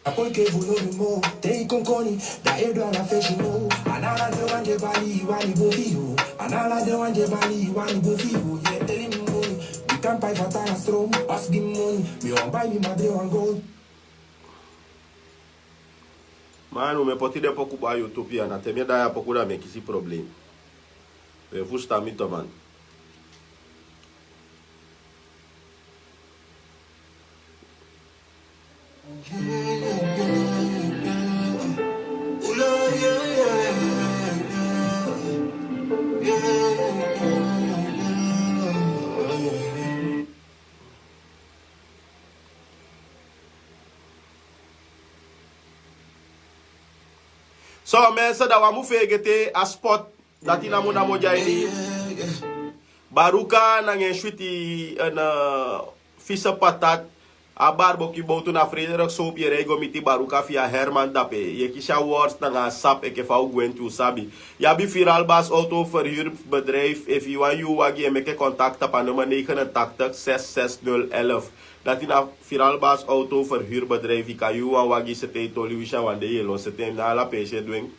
Akwai ke vulu ni mo, te i konkoni, da e do ala fesi mo. Anala de wan de bali, wani bovi o. Anala de wan de bali, wani bovi o. Ye teli mi moni, di kan pai fata na strom, pas di mi moni. Mi wan bai mi madre wan gold. Man, u mi e poti den poku bo a YouTube ya, na te mi e daai a poku da mi e kisi problem. U e fusutan mi to, man. So, mensen, da wan mu feegete a spot. Dati namo namo de a ini. Baruka nanga en switi, en, eh, fise patat. A barboki bowtu na Frederik Soap, yu e rei go miti Baruka fi a Herman dape. Yu e kisi a worst nanga a sap enke fa u gwenti, u sabi. Yu abi Viral Bas Auto Verhuurbedrijf, efu yu wani yu wagi, yu e meke contact tapu a nummer negenentachtig zes zes nul elf. Dati na Viral Bas Auto Verhuurbedrijf, yu kan yu wan wagi sete, yu toli, winsi a wan dei yu e lon sete, na ala peesi e du en.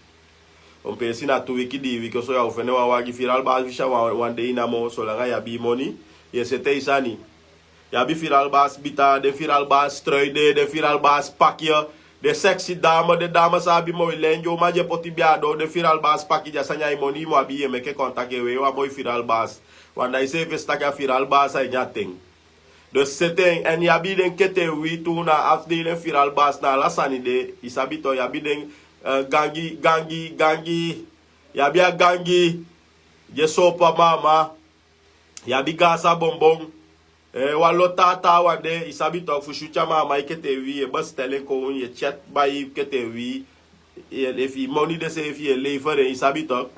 Wan peesi na tu wiki, dii wiki, so yu o fende wan wagi. Viral Bas, winsi a wan, wan dei namo, solanga yu abi yu moni, yu e sete yu sani. Yu abi Viral Bas bita, den Viral Bas trui de, den Viral Bas pakje, den sexy dame, den dame san abi moi len, den uman di e poti bia doo, den Viral Bas pakje. Di a sani a yu moni, yu mu abi, yu e meke contact, yu e wei wan moi Viral Bas. Want da yu seefi e si taki a Viral Bas a ini a ten. Dus sete en, èn yu abi den kete wi tu na afdeling Viral Bas, na ala sani de, yu sabi to, yu abi den, eh, gangi, gangi, gangi, yu abi a gangi, di e soopu a mama, yu abi gasa bonbon, eh, wan lo taa taa wan de, yu sabi to, fu switi a mama, yu kete wi, yu e bestel en kon, yu e chat bai kete wi, yu e, efu yu moni de seefi yu e lever en, yu sabi to.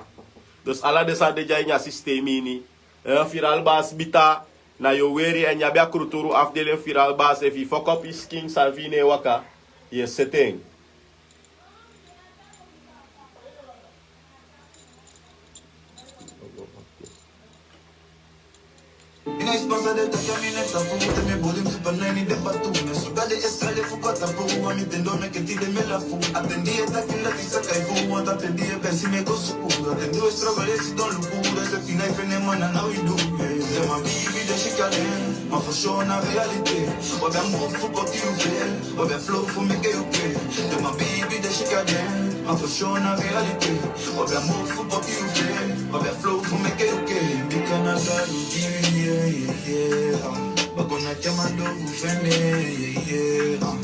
Dus ala den sani de de a ini a systeem ini. Eh, Viral Bas bita, na yu o weri, èn yu abi a kruturu afdeling Viral Bas, efu yu fok op yu skin, san fi yu no e waka, yu e sete en. Ina ispansa de taki a mi nek tapu, te mi body mi super nine de patu, mi suka de escalier fu kota fu, a mi tendo meke ti de mi lafu, a ten di e taki lati saka i fu, want a ten di e pensi mi e go suku, a ten di we struggle e sidon luku, da se fina i fende man na now i du, eh, den man biibi den sika den, ma for sure na reality, wi abi a move fu koti yu fe, wi abi a flow fu meke yu pe, den man biibi den sika den, ma for sure na reality, wi abi a move fu koti yu fe, wi abi a flow fu meke yu ke, bika na Gado gi wi, yeah, yeah, yeah, ah. Bako na te man do fu fende, yeah, yeah, ah.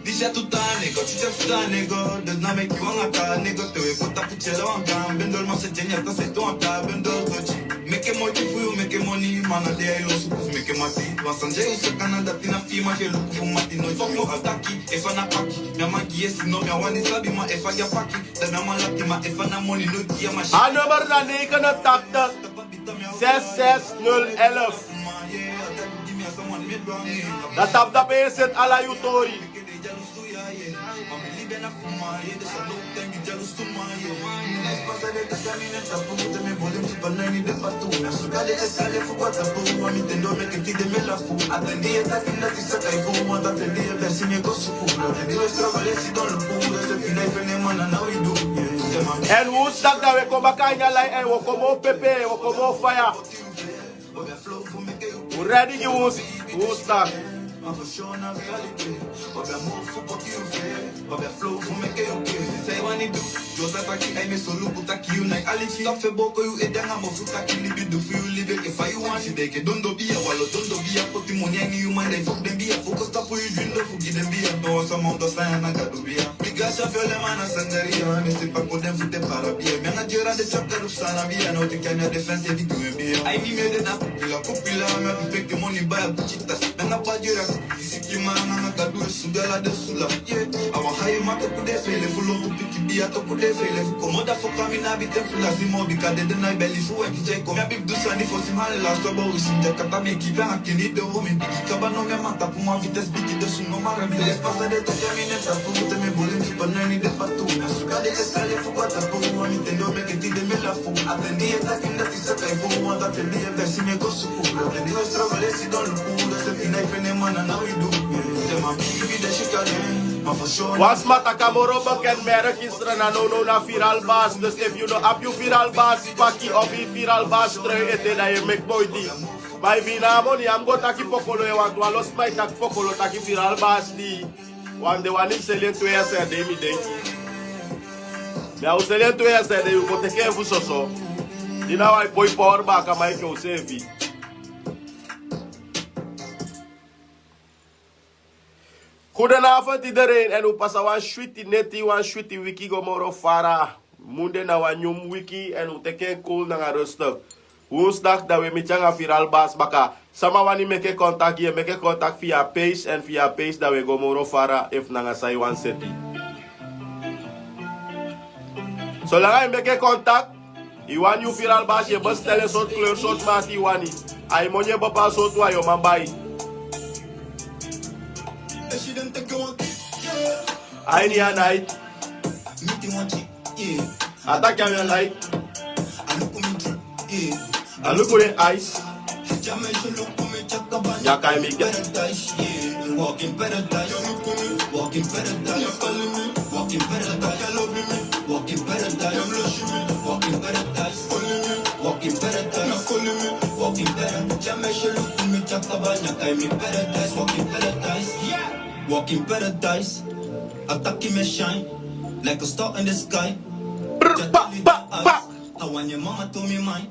Disi a tu tan nego, titi a tu tan nego, dus na meki wan aka nego, te we go tapu tyelo wan kan, bendol ma se tyenya ta se tu wan kan, bendol tochi. Meki Meke moiti fu yu meke moni, ma na de a e losu fu meke mati. Wan sani di a e saka na dati, na fi i man e luku fu mati. No i foki o ataki, efu a na paki. Mi a man gi yesi, no mi a wani sabi, ma efu a gi a paki, dan mi a man lati, ma efu a na moni, no gi a masi. A nummer na negenentachtig, zes zes nul elf. Dan tapu dape yu e seti ala yu tori. Èn woensdag dan wi e kon baka ini a lai, èn wi o kon moo pepe, wi o kon moo faya. Wi redi gi woensdag. Wan sma taki a moro beken merk, Srana, no, no, na Viral Bas. Dus efu yu no abi yu Viral Bas paki of yu Viral Bas trui ete, dan yu e meki moiti. Ma efu yu no abi moni, yu mus go taki pokolo, yu wani wan lo sma e taki pokolo taki Viral Bas di. Wan de wani seli en twee S R D, mi denki. Mi a o seli en twee S R D, yu go teki en fu soso. Di na wan e poi power baka, ma enke useefi. Goedenavond iedereen, èn un pasa wan switi neti, wan switi wiki go moro fara. Munde na wan nyun wiki, èn un teki en cool nanga rustig. Woensdag dan wi e miti nanga Viral Bas baka. Sama wani meke contact, yu e meke contact via page, èn via page dan wi e go moro fara efu nanga san yu wani seti. Solanga yu meke contact, yu wani yu Viral Bas, yu e bestel en sortu kleur, sortu mati yu wani. A yu moni e bepaal sortu wan yu o man bai. A ini a night. A taki a wi a night. A luku den ice. Yu a kai mi. Walk in paradise. A taki mi e shine like a star in the sky. Brr, ba, ba, ba. A wani mama told me mine.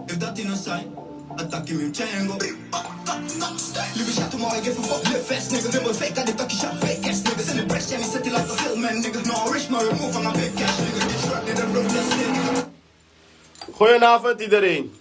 If that ain't no sign, a taki mi e change. Libi shatu mo, I give a fuck, live fast, nigga. Dem boy fake, I dey talk shit, fake ass niggas in the press, and he set it like a film, man, nigga. No, rich man, remove from my big cash, nigga. This rap, nigga, bro, that's it. Goedenavond iedereen.